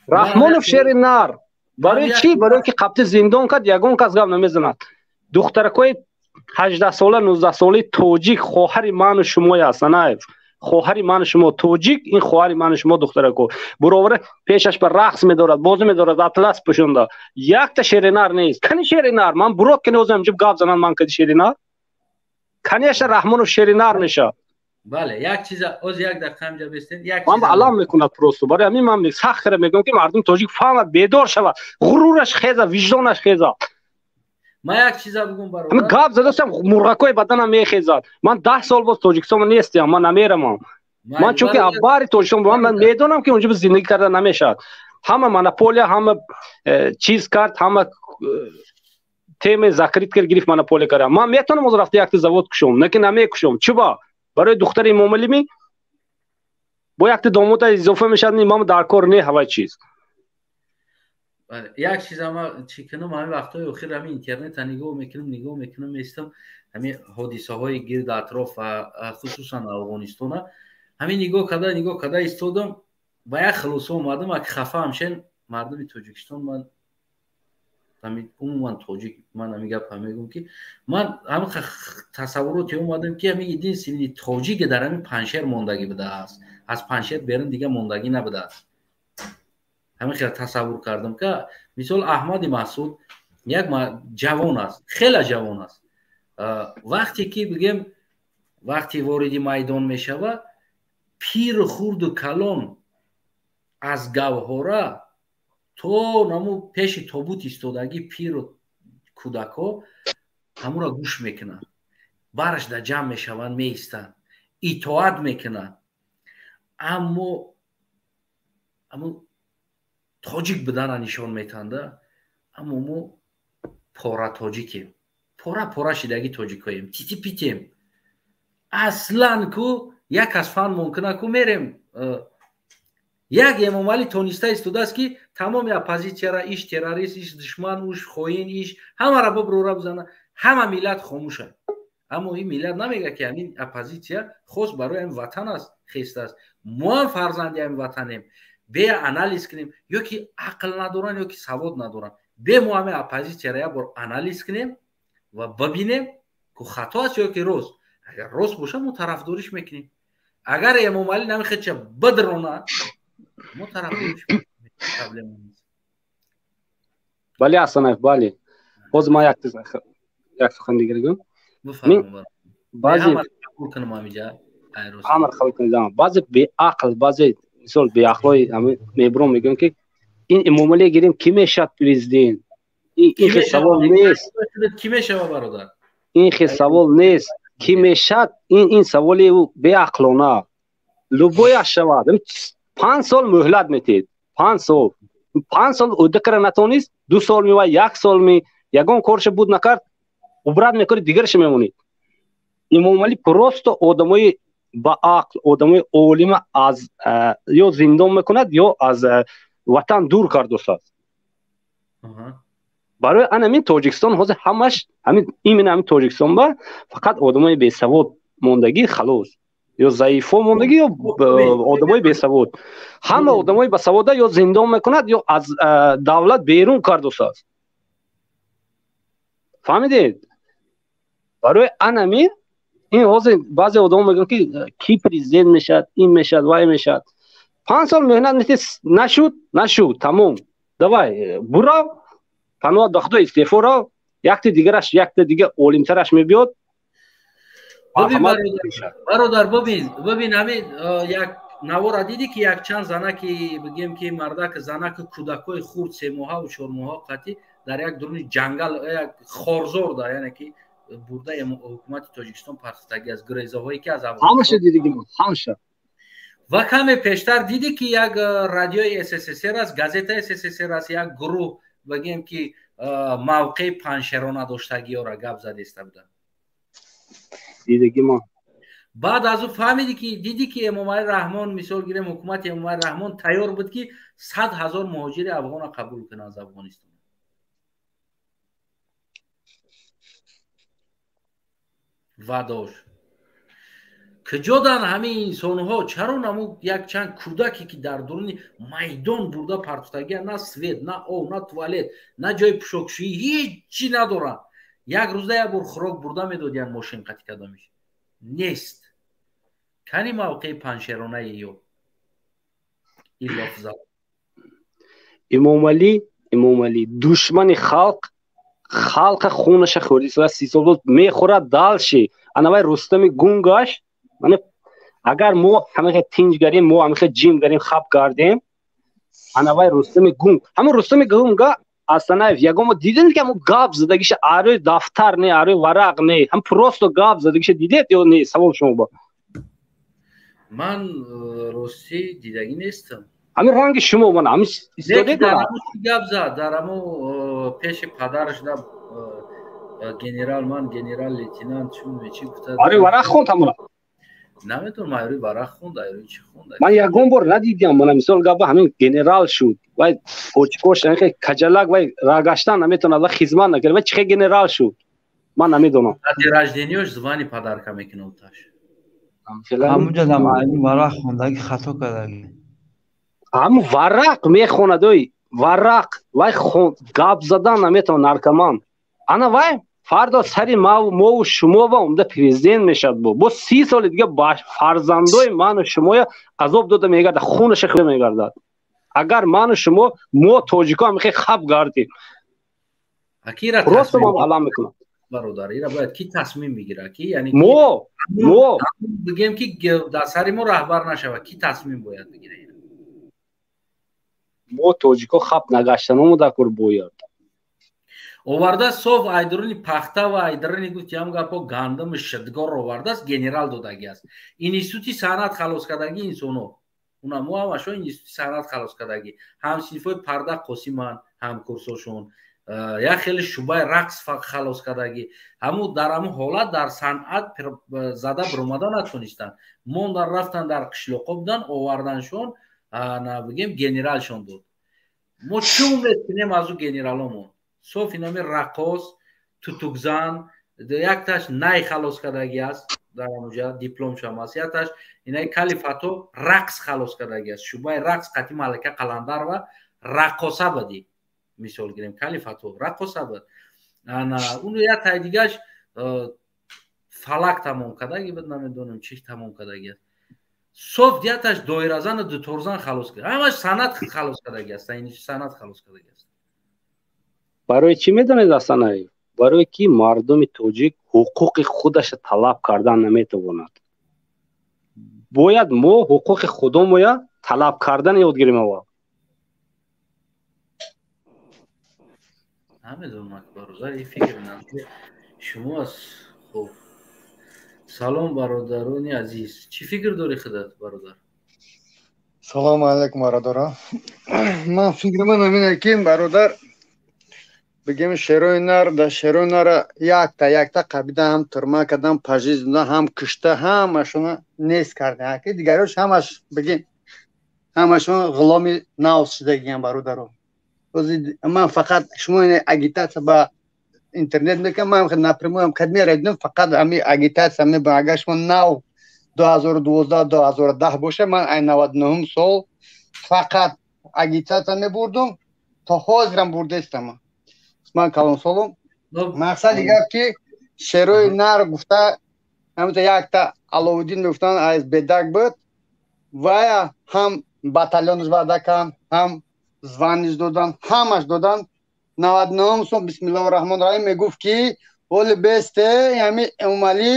Раҳмонов шери нар. Барои чӣ? Барои ки қабти зиндон кард, ягон кас гап намезанад. Духтаракои 18-сола, 19-солаи тоҷик, хоҳари ману шумоя, Асанаев, хоҳари ману шумо тоҷик, ин хоҳари ману шумо, духтарако буровара пешаш ба рақс медорад, бозӣ медорад, атлас пӯшонда. Якта шери нар нест. Кани шери нар? Ман бурод ки нозам ҷиб гап занам, ман кади шери нар? Конечно, Раҳмонов шери нар мешавад.
Бале, як чиза оз як дақиқа ҳамҷа бестен, як
ман алам мекунад просто. Барои ҳамин ман сахт кара мегӯям, ки мардуми тоҷик фаҳмад, бедор шавад, ғурураш хеза, виҷдонаш хеза.
Ман як чиза бигӯм, бародар.
Гап задастам, мурғакои баданам мехезад. Ман 10 сол боз Тоҷикистон нестиям, ман намерамам. Ман чунки аббари Тоҷикистон, ман медонам, ки онҷо зиндагӣ карда намешавад. Ҳама монополия, ҳама чиз кард, ҳама теме закрыть кард, гирифт, монополия кард. Ман метавонам ҳозир рафта якта завод кушом, не ки намекушом. Чуба? Барои духтари Эмомалими бо якта домода изофа мешавад, ман дар кор не ҳавай чиз.
Як чиза ма чӣ кунам, ҳамин вақтҳои охир ҳамин интернета нигоҳ мекунам, нигоҳ мекунам, местам ҳамин ҳодисаҳои гирду атроф ва хусусан Афғонистона. Ҳамин нигоҳ карда, нигоҳ карда истодам, ба як хулоса омадам. Ак хафа ҳамшен мардуми Тоҷикистон, ман ҳамин умуман тоҷик, ман ҳамин гапа мегӯм, ки ман ҳамин тасаввуроте омадам, ки ҳамин единственный тоҷике дар ҳамин Паншер мондагӣ будааст, аз Паншер берун дига мондагӣ набудааст. Ҳамин хел тасаввур кардам, ки мисол Аҳмади Маҳсуд як ҷавон аст, хеле ҷавон аст. Вақте ки бигем, вақте вориди майдон мешавад, пиру хурду калон аз Гавҳора то наму пеши тобут истодагӣ, пиру кӯдакҳо ҳамуро гӯш мекунанд, бараш да ҷамъ мешаванд, меистанд, итоат мекунанд. Аммо тоҷик будана нишон метанда. Аммо мо пора тоҷикем, пора пора шидаги тоҷикоем, тити питем. Аслан ку як аз фан мумкина ку мерем. Як Эмомалӣ тониста истодааст, ки тамоми оппозитсияра иш террорист, иш душман, уш хоин, иш ҳамаро боброра бизана, ҳама миллат хомӯшад. Аммо ин миллат намега, ки ҳамин оппозитсия хос барои ҳамин ватан аст, хестааст, мо ҳам фарзанди ҳамин ватанем, бе анализ кунем, ё ки ақл надоранд, ё ки савод надоранд. Бе мо ҳамин оппозитсияро як бор анализ кунем ва бибинем, ку хато аст ё ки рост. Агар рост боша, мо тарафдориш мекунем. Агар Эмомалӣ намехеча бидрона, мо тарафдориш, проблема нест.
Бале, Асанаев, бале. Ҳозир ман як сухан дигар гӯям.
Баъзе
амр қабул кунед, баъзе беақл, баъзе мисол беақлҳои мебурон мегӯям, ки ин Эмомалӣ гирем, кӣ мешавад президент? Ин хел савол нест.
Кӣ мешава, бародар?
Ин хел савол нест. Ки мешад, ин саволи беақлона. Любояш шавад. 5 сол муҳлат метиҳед. 5 сол. 5 сол ӯда кара натонист, 2 сол ми ва 1 сол ми, ягон корша буд накард, убрат мекунед, дигарша мемонед. Имомалӣ просто одамои ба ақл, одамои олима аз ё зиндон мекунад, ё аз ватан дур кардосад. Барои анамин Тоҷикистон ҳозир ҳамаш ҳамин именно ҳамин Тоҷикистон ба фақат одамои бесавод мондагӣ, халос. Ё заифо мондагӣ, ё одамои бесавод. Ҳама одамои басавода ё зиндон мекунад, ё аз давлат берун кардосад. Фаҳмидед? Барои анамин ин ҳозир баъзе одамо мегӯянд, ки ки президент мешавад, ин мешавад, вай мешавад. 5 сол меҳнат метиҳед, нашуд, нашуд, тамом. Давай, бурав, паноҳ ба Худо, истеъфо рав, якте дигараш, якте дига олимтараш мебиёд.
Бародар, бибин, ҳамин як навора дидӣ, ки якчанд занаки, бигем ки мардак, занаки кӯдакҳои хурд, 3 моҳаву 4 моҳа қатӣ дар як дуруни ҷангал, як хорзор да, яъне ки бурда ҳукумати Тоҷикистон партофтагӣ аст, гурезаҳое ки аз
Ҳамаша дидигим, ҳамаша.
Ва каме пештар дидӣ, ки як радиои СССР аст, газетаи СССР аст, як гурӯҳ, бигем ки мавқеи паншерона доштагиёра гап задеста буданд.
Дидагима.
Баъд аз ӯ фаҳмидӣ, ки дидӣ, ки Эмомалӣ Раҳмон, мисол гирем, ҳукумати Эмомалӣ Раҳмон тайёр буд, ки 100 000 муҳоҷири афғона қабул кунад аз Афғонистон. Ва дошт. Куҷодан ҳамин инсонҳо? Чаро наму якчанд кӯдаке, ки дар дуруни майдон бурда партофтагия, на свет, на об, на туалет, на ҷои пӯшокшӯӣ, ҳеҷ надоранд, як рӯза як бор хӯрок бурда медодиян, мошин қатӣ кадомиш нест. Кани мавқеи паншеронаи ё илофзал?
Имомалӣ, Имомалӣ душмани халқ, халқа хунаша хӯрди, 30 сол буд мехӯрад дальше. Анавай Рустами гунгаш. Агар мо ҳамихе тинҷ гарем, мо ҳамихе ҷим гарем, хаб гардем, анавай Рустами гунг, ҳамун Рустами гунга Астанаев ягон мо дидем, ки ҳамун гап задагиша арои дафтар не, арои варақ не, ҳам просто гап задагиша дидед ё не? Савол шумо ба.
Ман ростӣ дидагӣ нестам.
Ҳамин ранги шумо ман ҳамин
истодед. Гап зад дар ҳамо пеши падараш да, генерал, ман генерал лейтенант чун чӣ гуфта.
Арои варақ хонд ҳамуна.
Наметонам, айрӯи варақ хонд, айрӯи чӣ хонд.
Ман ягон бор надидям. Мана мисол гапа, ҳамин генерал шуд, вай очкош каҷалак, вай рагаштан наметонад, вай хизмат накард, вай чихе генерал шуд, ман намедонам.
Рождения ш звание подарка мекунад таш.
Ҳамунҷа дам айни варақ хондаги хато кардаги.
Ҳамун варақ мехонад, ой варақ, вай гап задан наметавон, наркоман. Ана вай фардо сари мову шумо ва омда президент мешавад, бо 30 соли дига фарзандои ману шумоя азоб дода мегардад, хунаша хӯрда мегардад, агар ману шумо, мо тоҷико ҳамихе хаб гардем. Просто ман алам мекунам.
Бародар, ира бояд ки тасмим бигирад, ки яъне
мо
бигем, ки дар сари мо раҳбар нашавад, ки тасмим бояд бигирад?
Мо тоҷико хаб нагаштаномо дакор бояд.
Оварда соф айдуруни пахта ва айдуруни гуфтиам гапо, гандуму шидгор овардааст, генерал додагӣ аст. Институти санъат халос кардагӣ инсоно, унамо ҳамашо институти санъат халос кардагӣ, ҳамсинфои Парда Қосиман, ҳамкурсошон, як хеле шӯъбаи рақс халос кардагӣ. Ҳаму дар ҳамун ҳолат дар санъат зада биромада натонистанд, мондан, рафтан, дар қишлоқҳо будан, оварданшон, бигем, генералшон дод. Мо чӣ умед кунем аз ӯ генераломон? Соф инами раққос, тутукзан, якташ най халос кардагӣ аст, дар ҳамуҷа дипломшам аст, якташ инаи калифато рақс халос кардагӣ аст, шӯъбаи рақс қати Малика Қаландарова раққоса будӣ, мисол гирем, калифато раққоса буд. Ана уну як тай дигаш фалак тамом кардаги буд, намедонам чӣ тамом кардаги аст. Соф дияташ доиразану дуторзан халос кард, ҳамаш санъат халос кардаги аст, санъат халос кардаги аст.
Барои чӣ медонед, Асанаев? Барое ки мардуми тоҷик ҳуқуқи худаша талаб кардан наметавонад. Бояд мо ҳуқуқи худомоя талаб кардан ёд гирем аввал.
Намедонам, бародар, фикр Шумо аз хуб. Салом, бародарони азиз. Чӣ фикр дорӣ худат, бародар?
Салому алайкум, бародаро. Ман фикри ман ҳамин ки, бародар, бигем, шерои нар да шерои нара якта якта қабида ҳам турма кардам, пожизненно ҳам кушта, ҳамашона нест кардем. Ки дигарош ҳамаш, бигем, ҳамашон ғуломи нав шудагиям, бародаро. Ман фақат шумо агитатсия ба интернет мекунам, ман напрямую ҳам кад мерадидам, фақат ҳами агитатсия мебарам. Агар шумо нав 2012, 2010 боша, ман ай 99-ум сол фақат агитатсия мебурдум, то ҳозирам бурдестам. Ман калонсолум. Мақсади гап ки шерои нар гуфта, ҳамта якта Аловуддин мегуфтанд, аз Бедак буд, вая ҳам батальонаш ваъда карданд, ҳам званиш додан, ҳамаш додан. 99-ум сол бисмиллоҳи раҳмони раҳим мегуфт ки оли бесте ҳами Эмомалӣ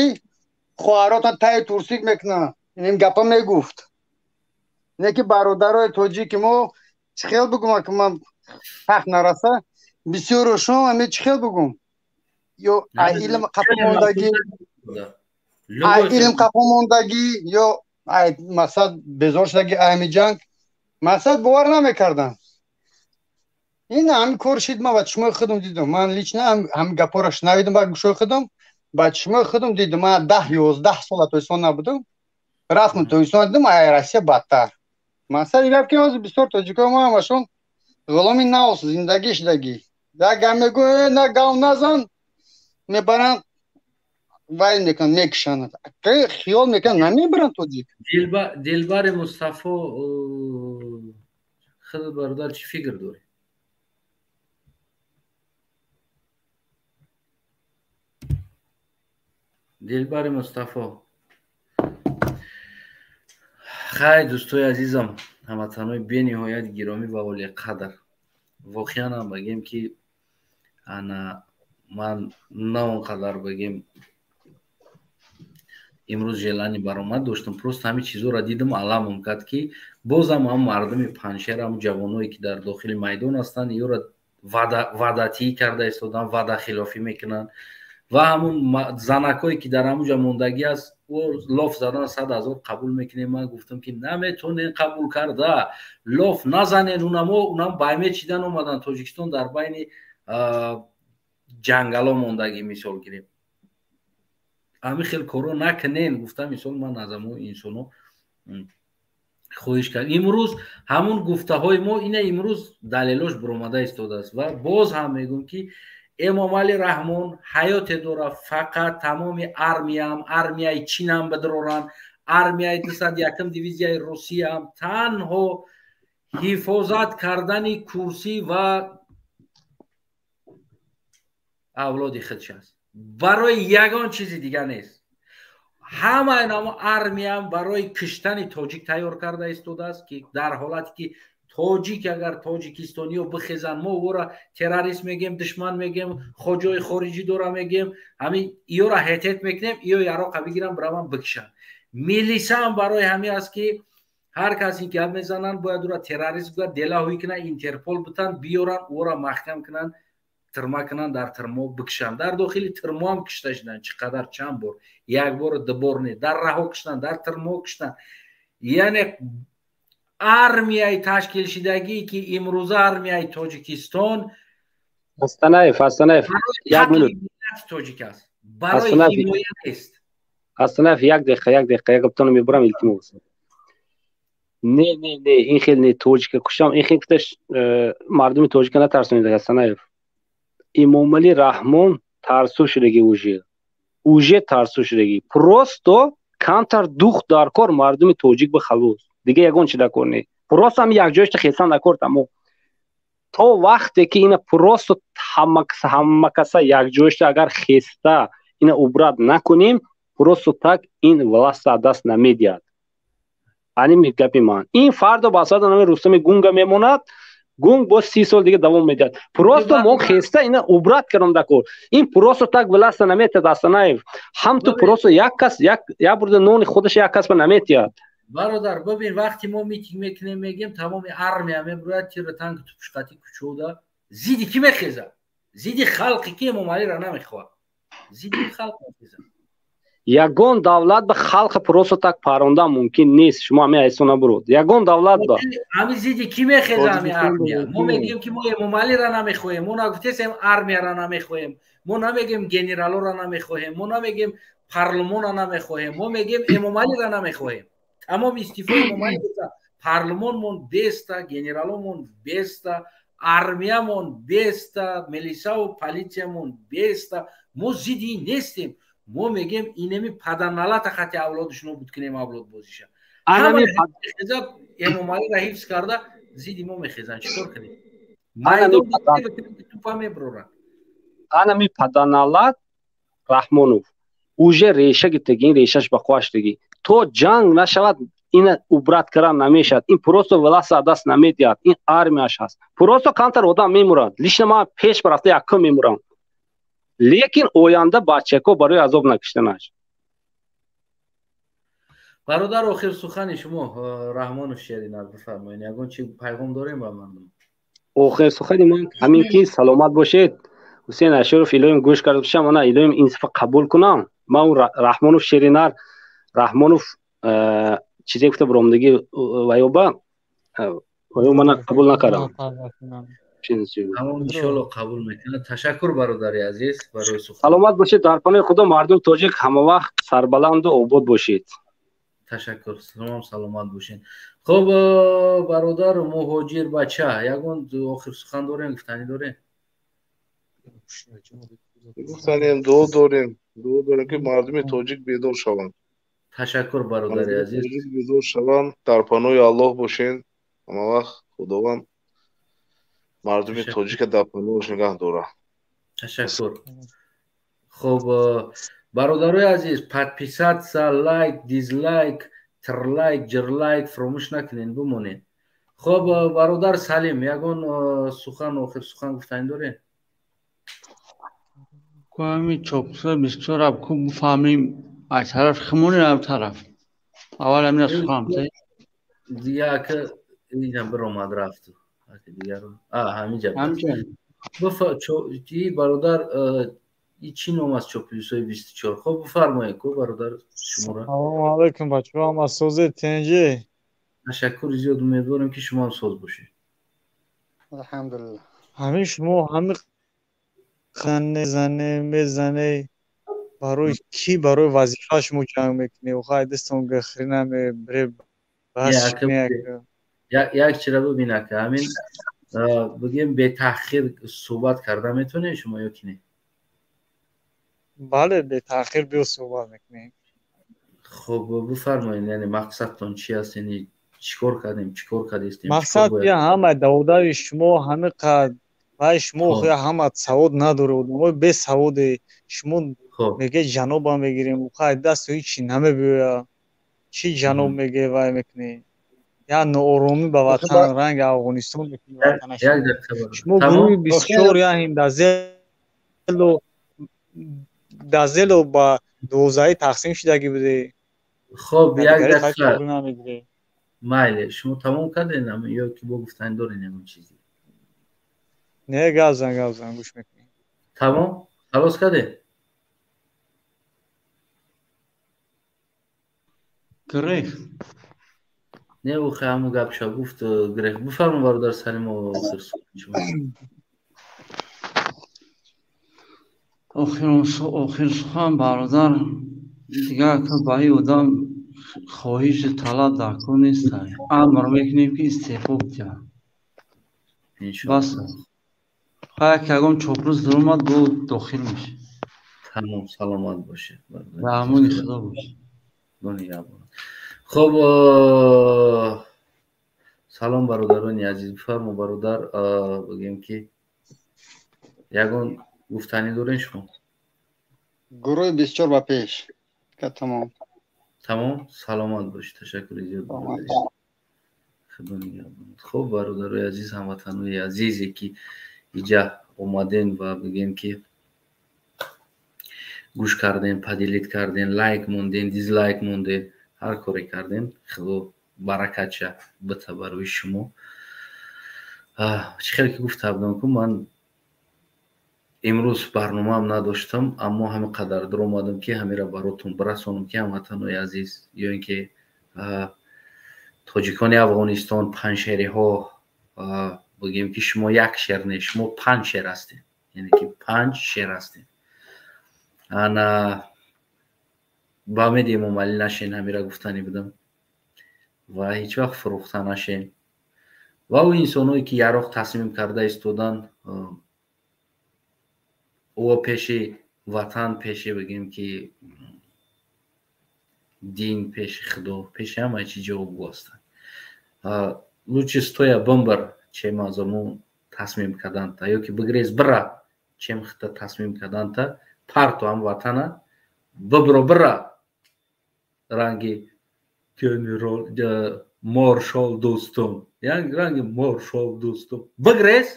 хоҳаротон таи турсик мекунанд. Ин гапа мегуфт. Не ки бародарои тоҷики мо, чӣ хел бигум, ки ман ҳақ нараса, бисёрошон ҳами, чӣ хел бигум, ё илм қафо мондагӣ, илм қафо мондагӣ, ё мақсад безор шудагӣ ами ҷанг, мақсад бовар намекарданд. Ин ҳами кор шид. Ман ба чишмои худам дидам, ман лично ҳами гапҳоро шунавидам ба гӯшои худам, ба чишмои худам дидам. Ман 10-11 сола Тоҷикистон набудам, рафтам Тоҷикистон, дидам, ай Россия бадтар. Мақсади гап ки ҳозир бисёр тоҷикои мо ҳамашон ғуломи нав зиндагӣ шудагӣ. Як гап мегӯ, на гав назан, мебаранд, вай мекунанд, мекушанд, хиёл мекунанд, намебаранд тоҷик.
Дилбари Мустафо, худ, бародар, чӣ фикр дорӣ? Дилбари Мустафо. Хай, дӯстои азизам, ҳамватанои бениҳоят гиромӣ ва олиқадр, воқеан ҳам бигем ки ана ман на он қадар, бигем, имрӯз желание баромад доштам, просто ҳамин чизоро дидам, аламам кард, ки бозам ҳам мардуми Паншер, ҳам ҷавоное ки дар дохили майдон ҳастанд, ёро ваъдатӣ карда истодан, ваъдахилофӣ мекунанд ва ҳамун занакҳое ки дар ҳамун ҷа мондагӣ аст, ӯ лоф задан, 100 000 қабул мекунем. Ман гуфтам ки наметонен қабул карда, лоф назанен. Унамо унам баймед чидан омадан Тоҷикистон, дар байни ҷангало мондагӣ, мисол гирем, ҳамин хел корро накунен, гуфтам. Мисол, ман аз ҳамон инсоно хоҳиш кардам. Имрӯз ҳамун гуфтаҳои мо ина имрӯз далелош буромада истодааст. Ва боз ҳам мегӯм ки Эмомалӣ Раҳмон ҳаёте дорад фақат тамоми армиям, армияи Чинам бидоранд, армияи 201-м дивизияи Русияам, танҳо ҳифозат кардани курсӣ ва авлоди худш аст, барои ягон чизи дига нест. Ҳамаи намо армиям барои киштани тоҷик тайёр карда истодааст, ки дар ҳолате ки тоҷик, агар тоҷикистониё бихезанд, мо ӯро террорист мегем, душман мегем, хоҷои хориҷӣ дора мегем, ҳамин иёра ҳетет мекунем, иё яроқа бигирам, бираванд бикишанд. Милисаам барои ҳамин аст ки ҳар касе гап мезананд, бояд ӯро террорист гӯяд, делаҳоӣ кунанд, Интерпол битанд, биёранд, ӯро маҳкам кунанд, тирма кунанд, дар тирмо бикишанд. Дар дохили тирмоам кишта шуданд чӣ қадар, чанд бор, як бору ду бор не, дар раҳо киштанд, дар тирмо киштанд. Яъне армияи ташкилшидагӣ ки имрӯза армияи Тоҷикистон
Астанаев, Астанаев, як минут.
Тоҷик аст, барои ҳимоя нест.
Астанаев, як дақиқа, як дақиқа, як гаптонро мебурам, илтимос. Не, не, не, ин хел не, тоҷика кушам, ин хел куташ мардуми тоҷика натарсонид, Астанаев. Имомалӣ Раҳмон тарсу шудаги, уже тарсу шудаги. Просто камтар дух дар кор мардуми тоҷик ба халос. Дига ягон чи дар кор не. Просто ҳам якҷояшта хесан дар кор, тамом. То вақте ки ина просто ҳама каса якҷояшта агар хеста ина убрать накунем, просто так ин власта даст намедиҳад. Ани гапи ман. Ин фардо ба асоси нами Рустами гунга мемонад, гунг боз 30 сол дига давом медиҳад. Просто мо хеста ина убрать кардам дар кор. Ин просто так власта наметиҳад, Астанаев. Ҳам ту просто як кас як бурда нони худаш як кас ба наметиҳад.
Бародар, бибин, вақте мо митинг мекунем, мегем, тамоми армия мебурояд, тиру танк тупушқати кучода. Зидди кӣ мехезад? Зидди халқи ки Эмомалиро намехоҳад. Зидди халқ мехезад.
Ягон давлат ба халқа просто так парондан мумкин нест. Шумо ҳамин айсо набурод. Ягон давлат ба
ҳамин зидди кӣ мехеза ҳамин армия? Мо мегӯем, ки мо Эмомалиро намехоҳем. Мо нагуфтесем армияро намехоҳем, мо намегӯем генералоро намехоҳем, мо намегӯем парлумонро намехоҳем, мо мегӯем Эмомалиро намехоҳем. Тамом, истифои Эмомалӣ. Парлумонмон беста, генераломон беста, армиямон беста, милисаву политсиямон беста. Мо зидди ин нестем. Мо мегӯем, инеми падарналата хати авлодушно буд кунем, авлод бозиша. Эмомалиро ҳифз карда, зидди мо мехезанд. Чӣ кор кунем? Тупа меброранд.
Анами падарналат Раҳмонов уже реша гирифтаги, ин решаш ба қувваштаги. То ҷанг нашавад, ина убрать кардан намешавад. Ин просто власть даст намедиҳад. Ин армияш ҳаст. Просто камтар одам мемурад. Лично ман пеш рафта якум мемурам, лекин оянда бачако барои азоб накиштанаш.
Бародар, охир сухани шумо, Раҳмонов Шеринар, бифармоед. Ягон чи пайғом дорем ба мардум?
Охир сухани ман ҳамин ки саломат бошед. Ҳусейн Ашуров, илоҳим гӯш карда бошам, ана илоҳим инсифа қабул кунам. Ман Раҳмонов Шеринар, Раҳмонов чизе гуфта биромдагӣ ваёба ваё мана қабул накардам.
Иншолло, қабул мекунад. Ташаккур, бародари азиз, барои сухан.
Саломат бошед, дар паноҳи Худо. Мардуми тоҷик ҳамавақт сарбаланду обод бошед.
Ташаккур, салом, саломат бошед. Хуб, бародар Муҳоҷир бача, ягон охир сухан дорем, гуфтанӣ дорем?
Гуфтанем, дуо дорем, дуо дорем, ки мардуми тоҷик бедор шаванд.
Ташаккур, бародари азиз.
Бедор шаванд. Дар паноҳи Аллоҳ бошед ҳамавақт. Худованд мардуми тоҷика дар паноҳаш нигаҳ дорад.
Ташаккур. Хуб, бародарои азиз, подписаться, лайк, дизлайк, трлайк, ҷрлайк фаромӯш накунед, бимонед. Хуб, бародар Салим, ягон сухан, охир сухан гуфтанӣ доред?
Ҳами чопса бисёр ку бифаҳмем, аз тараф химони ав тараф аввал ҳамина сухан.
Як инам биромад, рафт. Ҳаминҷа бародар, чӣ ном аст? Чоплюсои 24. Хоб, бифармоед ку, бародар, шуморо.
Салому алайкум, бачаҳо, ҳама созед, тинҷӣ?
Ташаккури зиёд, умедворем, ки шумо ҳам соз бошед.
Алҳамдулилла.
Ҳамин шумо ҳами зане мезане, барои кӣ, барои вазифа шумо ҷанг мекунед? Охай, дастон гахри намебре.
Як чира бибин, ака, ҳамин бигем, бетаъхир суҳбат карда метавонед шумо ё ки не?
Бале, бетаъхир биё, суҳбат мекунем.
Хуб, бифармоед, яъне мақсадтон чи аст? Яъне чӣ кор кардем, чӣ кор кардистем?
Мақсад я ҳама даводави шумо ҳами қад вай шумо ҳама савод надоре, одамои бесаводе шумо. Меге ҷаноба мегирем, хай дасту ҳичи намебиёя. Чӣ ҷаноб меге, вай мекунӣ, я нооромӣ ба ватан, ранги Афғонистон мекунӣ. Шумо гурӯҳи 24 яҳин дазело ба 12 тақсим шудагӣ буде.
Хоб, як дақиқа, майли, шумо тамом кардем ё ки бо гуфтани дорем ягон чизе?
Не, гап зан, гап зан, гӯш мекунем.
Тамом, халос кардем?
Грех.
Не, охи ҳамун гапша гуфт, грех. Бифармо, бародар Салим, охир.
Охир сухан, бародар, дигар ба ин одам хоҳиши талаб дар кор нест. Амр мекунем, ки истеъфо бидиҳад, бас. Як ягон чопрӯз дуромад, бо дохил мешад.
Тамом, саломат бошед.
Ба амони Худо бошед.
Хуб, салом, бародарони азиз. Бифармо, бародар, бигем ки ягон гуфтанӣ дорем шумо?
Гурӯҳи 24 ба пеш. Тамом.
Тамом, саломат бошед, ташаккури зиёд. Худо нигаҳбонад. Хуб, бародарои азиз, ҳамватанои азизе, ки иҷа омадем ва бигем ки гӯш кардем, поделить кардем, лайк мондем, дизлайк мондем, ҳар коре кардем, Худо баракатша бита барои шумо. Чӣ хеле ки гуфта будам ку, ман Имрӯз барномаам надоштам, аммо ҳама қадар дуромадам, ки ҳамира баротон бирасонам, ки ҳамватанои азиз, ё ин ки тоҷикони Афғонистон, панҷшериҳо, бигем, ки шумо як шер не, шумо панҷ шер ҳастед, яъне ки панҷ шер ҳастед. Ана ба умеди Эмомалӣ нашен, ҳамира гуфтанӣ будам, ва ҳеҷ вақт фурӯхта нашен. Ва ӯ инсоное, ки яроқ тасмим карда истодан, ӯ пеши ватан, пеши, бигем, ки дин, пеши Худо, пеши ҳамаи чи ҷавобгӯ ҳастанд. Лучше стоя бимбир, чем аз ҳамун тасмим карданта, ё ки бигрез бира, чем хита тасмим карданта. Парту ҳам ватана, бибро, бира, ранги генерал маршал Дӯстум, ранги маршал Дӯстум бигрез,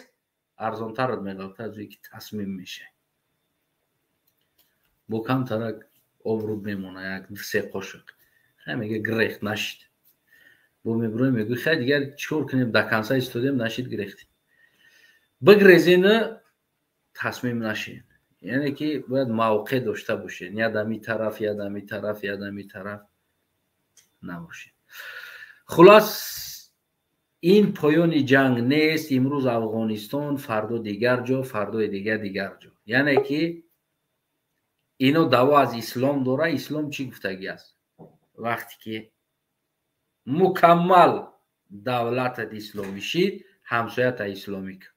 арзонтарат меғалта, аз ки тасмим мешавӣ, бо камтарак обрӯ мемона, як се қошиқ. Хай, мега, грехт нашид, бо меброи, мегӯй: «Хай, дигар чӣ кор кунем? До конца истодем, нашид, грехтем». Бигрезена, тасмим нашед, яъне ки бояд мавқеъ дошта бошед, я дами тараф, я дами тараф, я дами тараф набошед. Хулас, ин поёни ҷанг нест. Имрӯз Афғонистон, фардо дигар ҷо, фардои дигар дигар ҷо. Яъне ки ино даъво аз ислом дора. Ислом чӣ гуфтагӣ аст? Вақте ки мукаммал давлатат исломӣ шид, ҳамсоята исломӣ кун.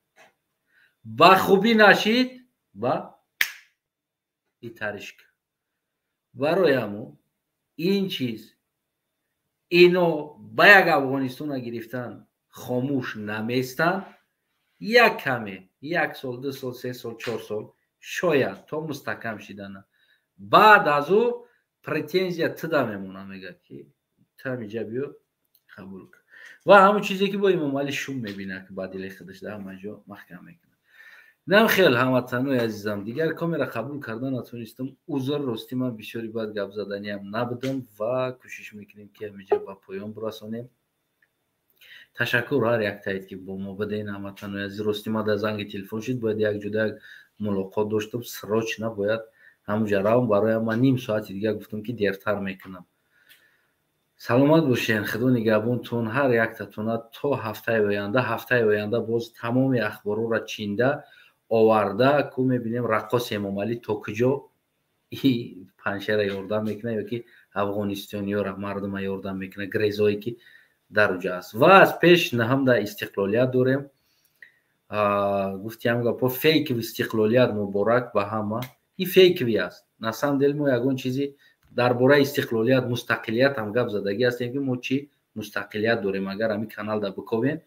Ба хубӣ нашид, ба итариш кун. Барои ҳамо ин чиз, ино ба як Афғонистона гирифтан хомӯш наместанд. Як каме, як сол, 2 сол, 3 сол, 4 сол шояд, то мустаҳкам шидана. Баъд аз ӯ претензия туда мемонад, мегӯяд, ки тамиҷа биё, қабул кун. Ва ҳамон чизе, ки бо Эмомалӣ шум мебинад, ки ба дили худаш дар ҳама ҷо маҳкам мекунад. Нам хел, ҳамватанои азизам, дигар камера қабул карда натонистам, узр. Ростӣ, ман бисёри баъд гап заданиам набудам ва кӯшиш мекунем, ки ҳамиҷа ба поён бирасонем. Ташаккур ҳар яктаед, ки бо мо буден, ҳамватанои азиз. Ростӣ, ман дар занги телефон шуд, бояд як ҷуда як мулоқот доштам, срочно бояд ҳамуҷа равам. Барои ман ним соати дигар гуфтам, ки дертар мекунам. Саломат бошен, Худо нигаҳбонтон ҳар яктатона то ҳафтаи оянда. Ҳафтаи оянда боз тамоми ахборҳоро чинда оварда ку мебинем, раққоси Эмомалӣ то куҷо Паншера ёрдам мекунад ё ки афғонистониёра, мардума ёрдам мекунад, грезое, ки дар уҷа аст. Ва аз пеш наҳамда истиқлолият дорем. Гуфтиам гапо, фейковый истиқлолият муборак ба ҳама. Ин фейковый аст. На самом деле мо ягон чизи дар бораи истиқлолият, мустақилият ҳам гап задагӣ ҳастем, ки мо чӣ мустақилият дорем. Агар ҳамин каналда биковем,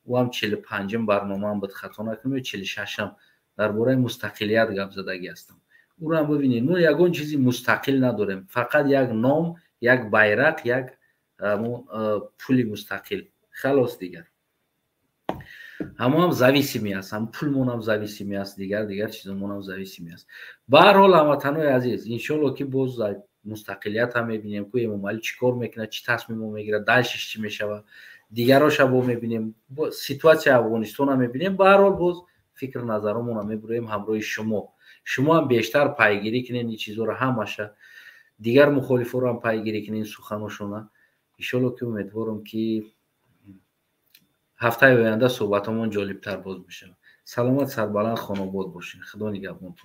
ӯ ҳам 45-ум барномаам буд, хато накунем, ё 46-ам, дар бораи мустақилият гап задагӣ ҳастам, ӯро ҳам бибинед. Мо ягон чизи мустақил надорем, фақат як ном, як байрақ, як пули мустақил, халос. Дигар ҳамоам зависимый аст, ҳам пулмонам зависимый аст, дигар дигар чизомонам зависимый аст. Ба ҳар ҳол, ҳамватанои азиз, иншолло, ки боз мустақилият ҳам мебинем, ку Эмомалӣ чӣ кор мекунад, чӣ тасмимо мегирад, дальше ш чӣ мешавад, дигароша бо мебинем, ситуация и Афғонистонам мебинем. Ба ҳар ҳол, боз фикр назаромона мебуроем ҳамроҳи шумо. Шумо ҳам бештар пайгирӣ кунед ин чизҳоро ҳамаша, дигар мухолифоро ҳам пайгирӣ кунед суханошона. Иншолло, ки умедворам, ки ҳафтаи оянда суҳбатҳомон ҷолибтар боз мешавад. Саломат, сарбаланд, хонобод бошед. Худо нигаҳбонтон.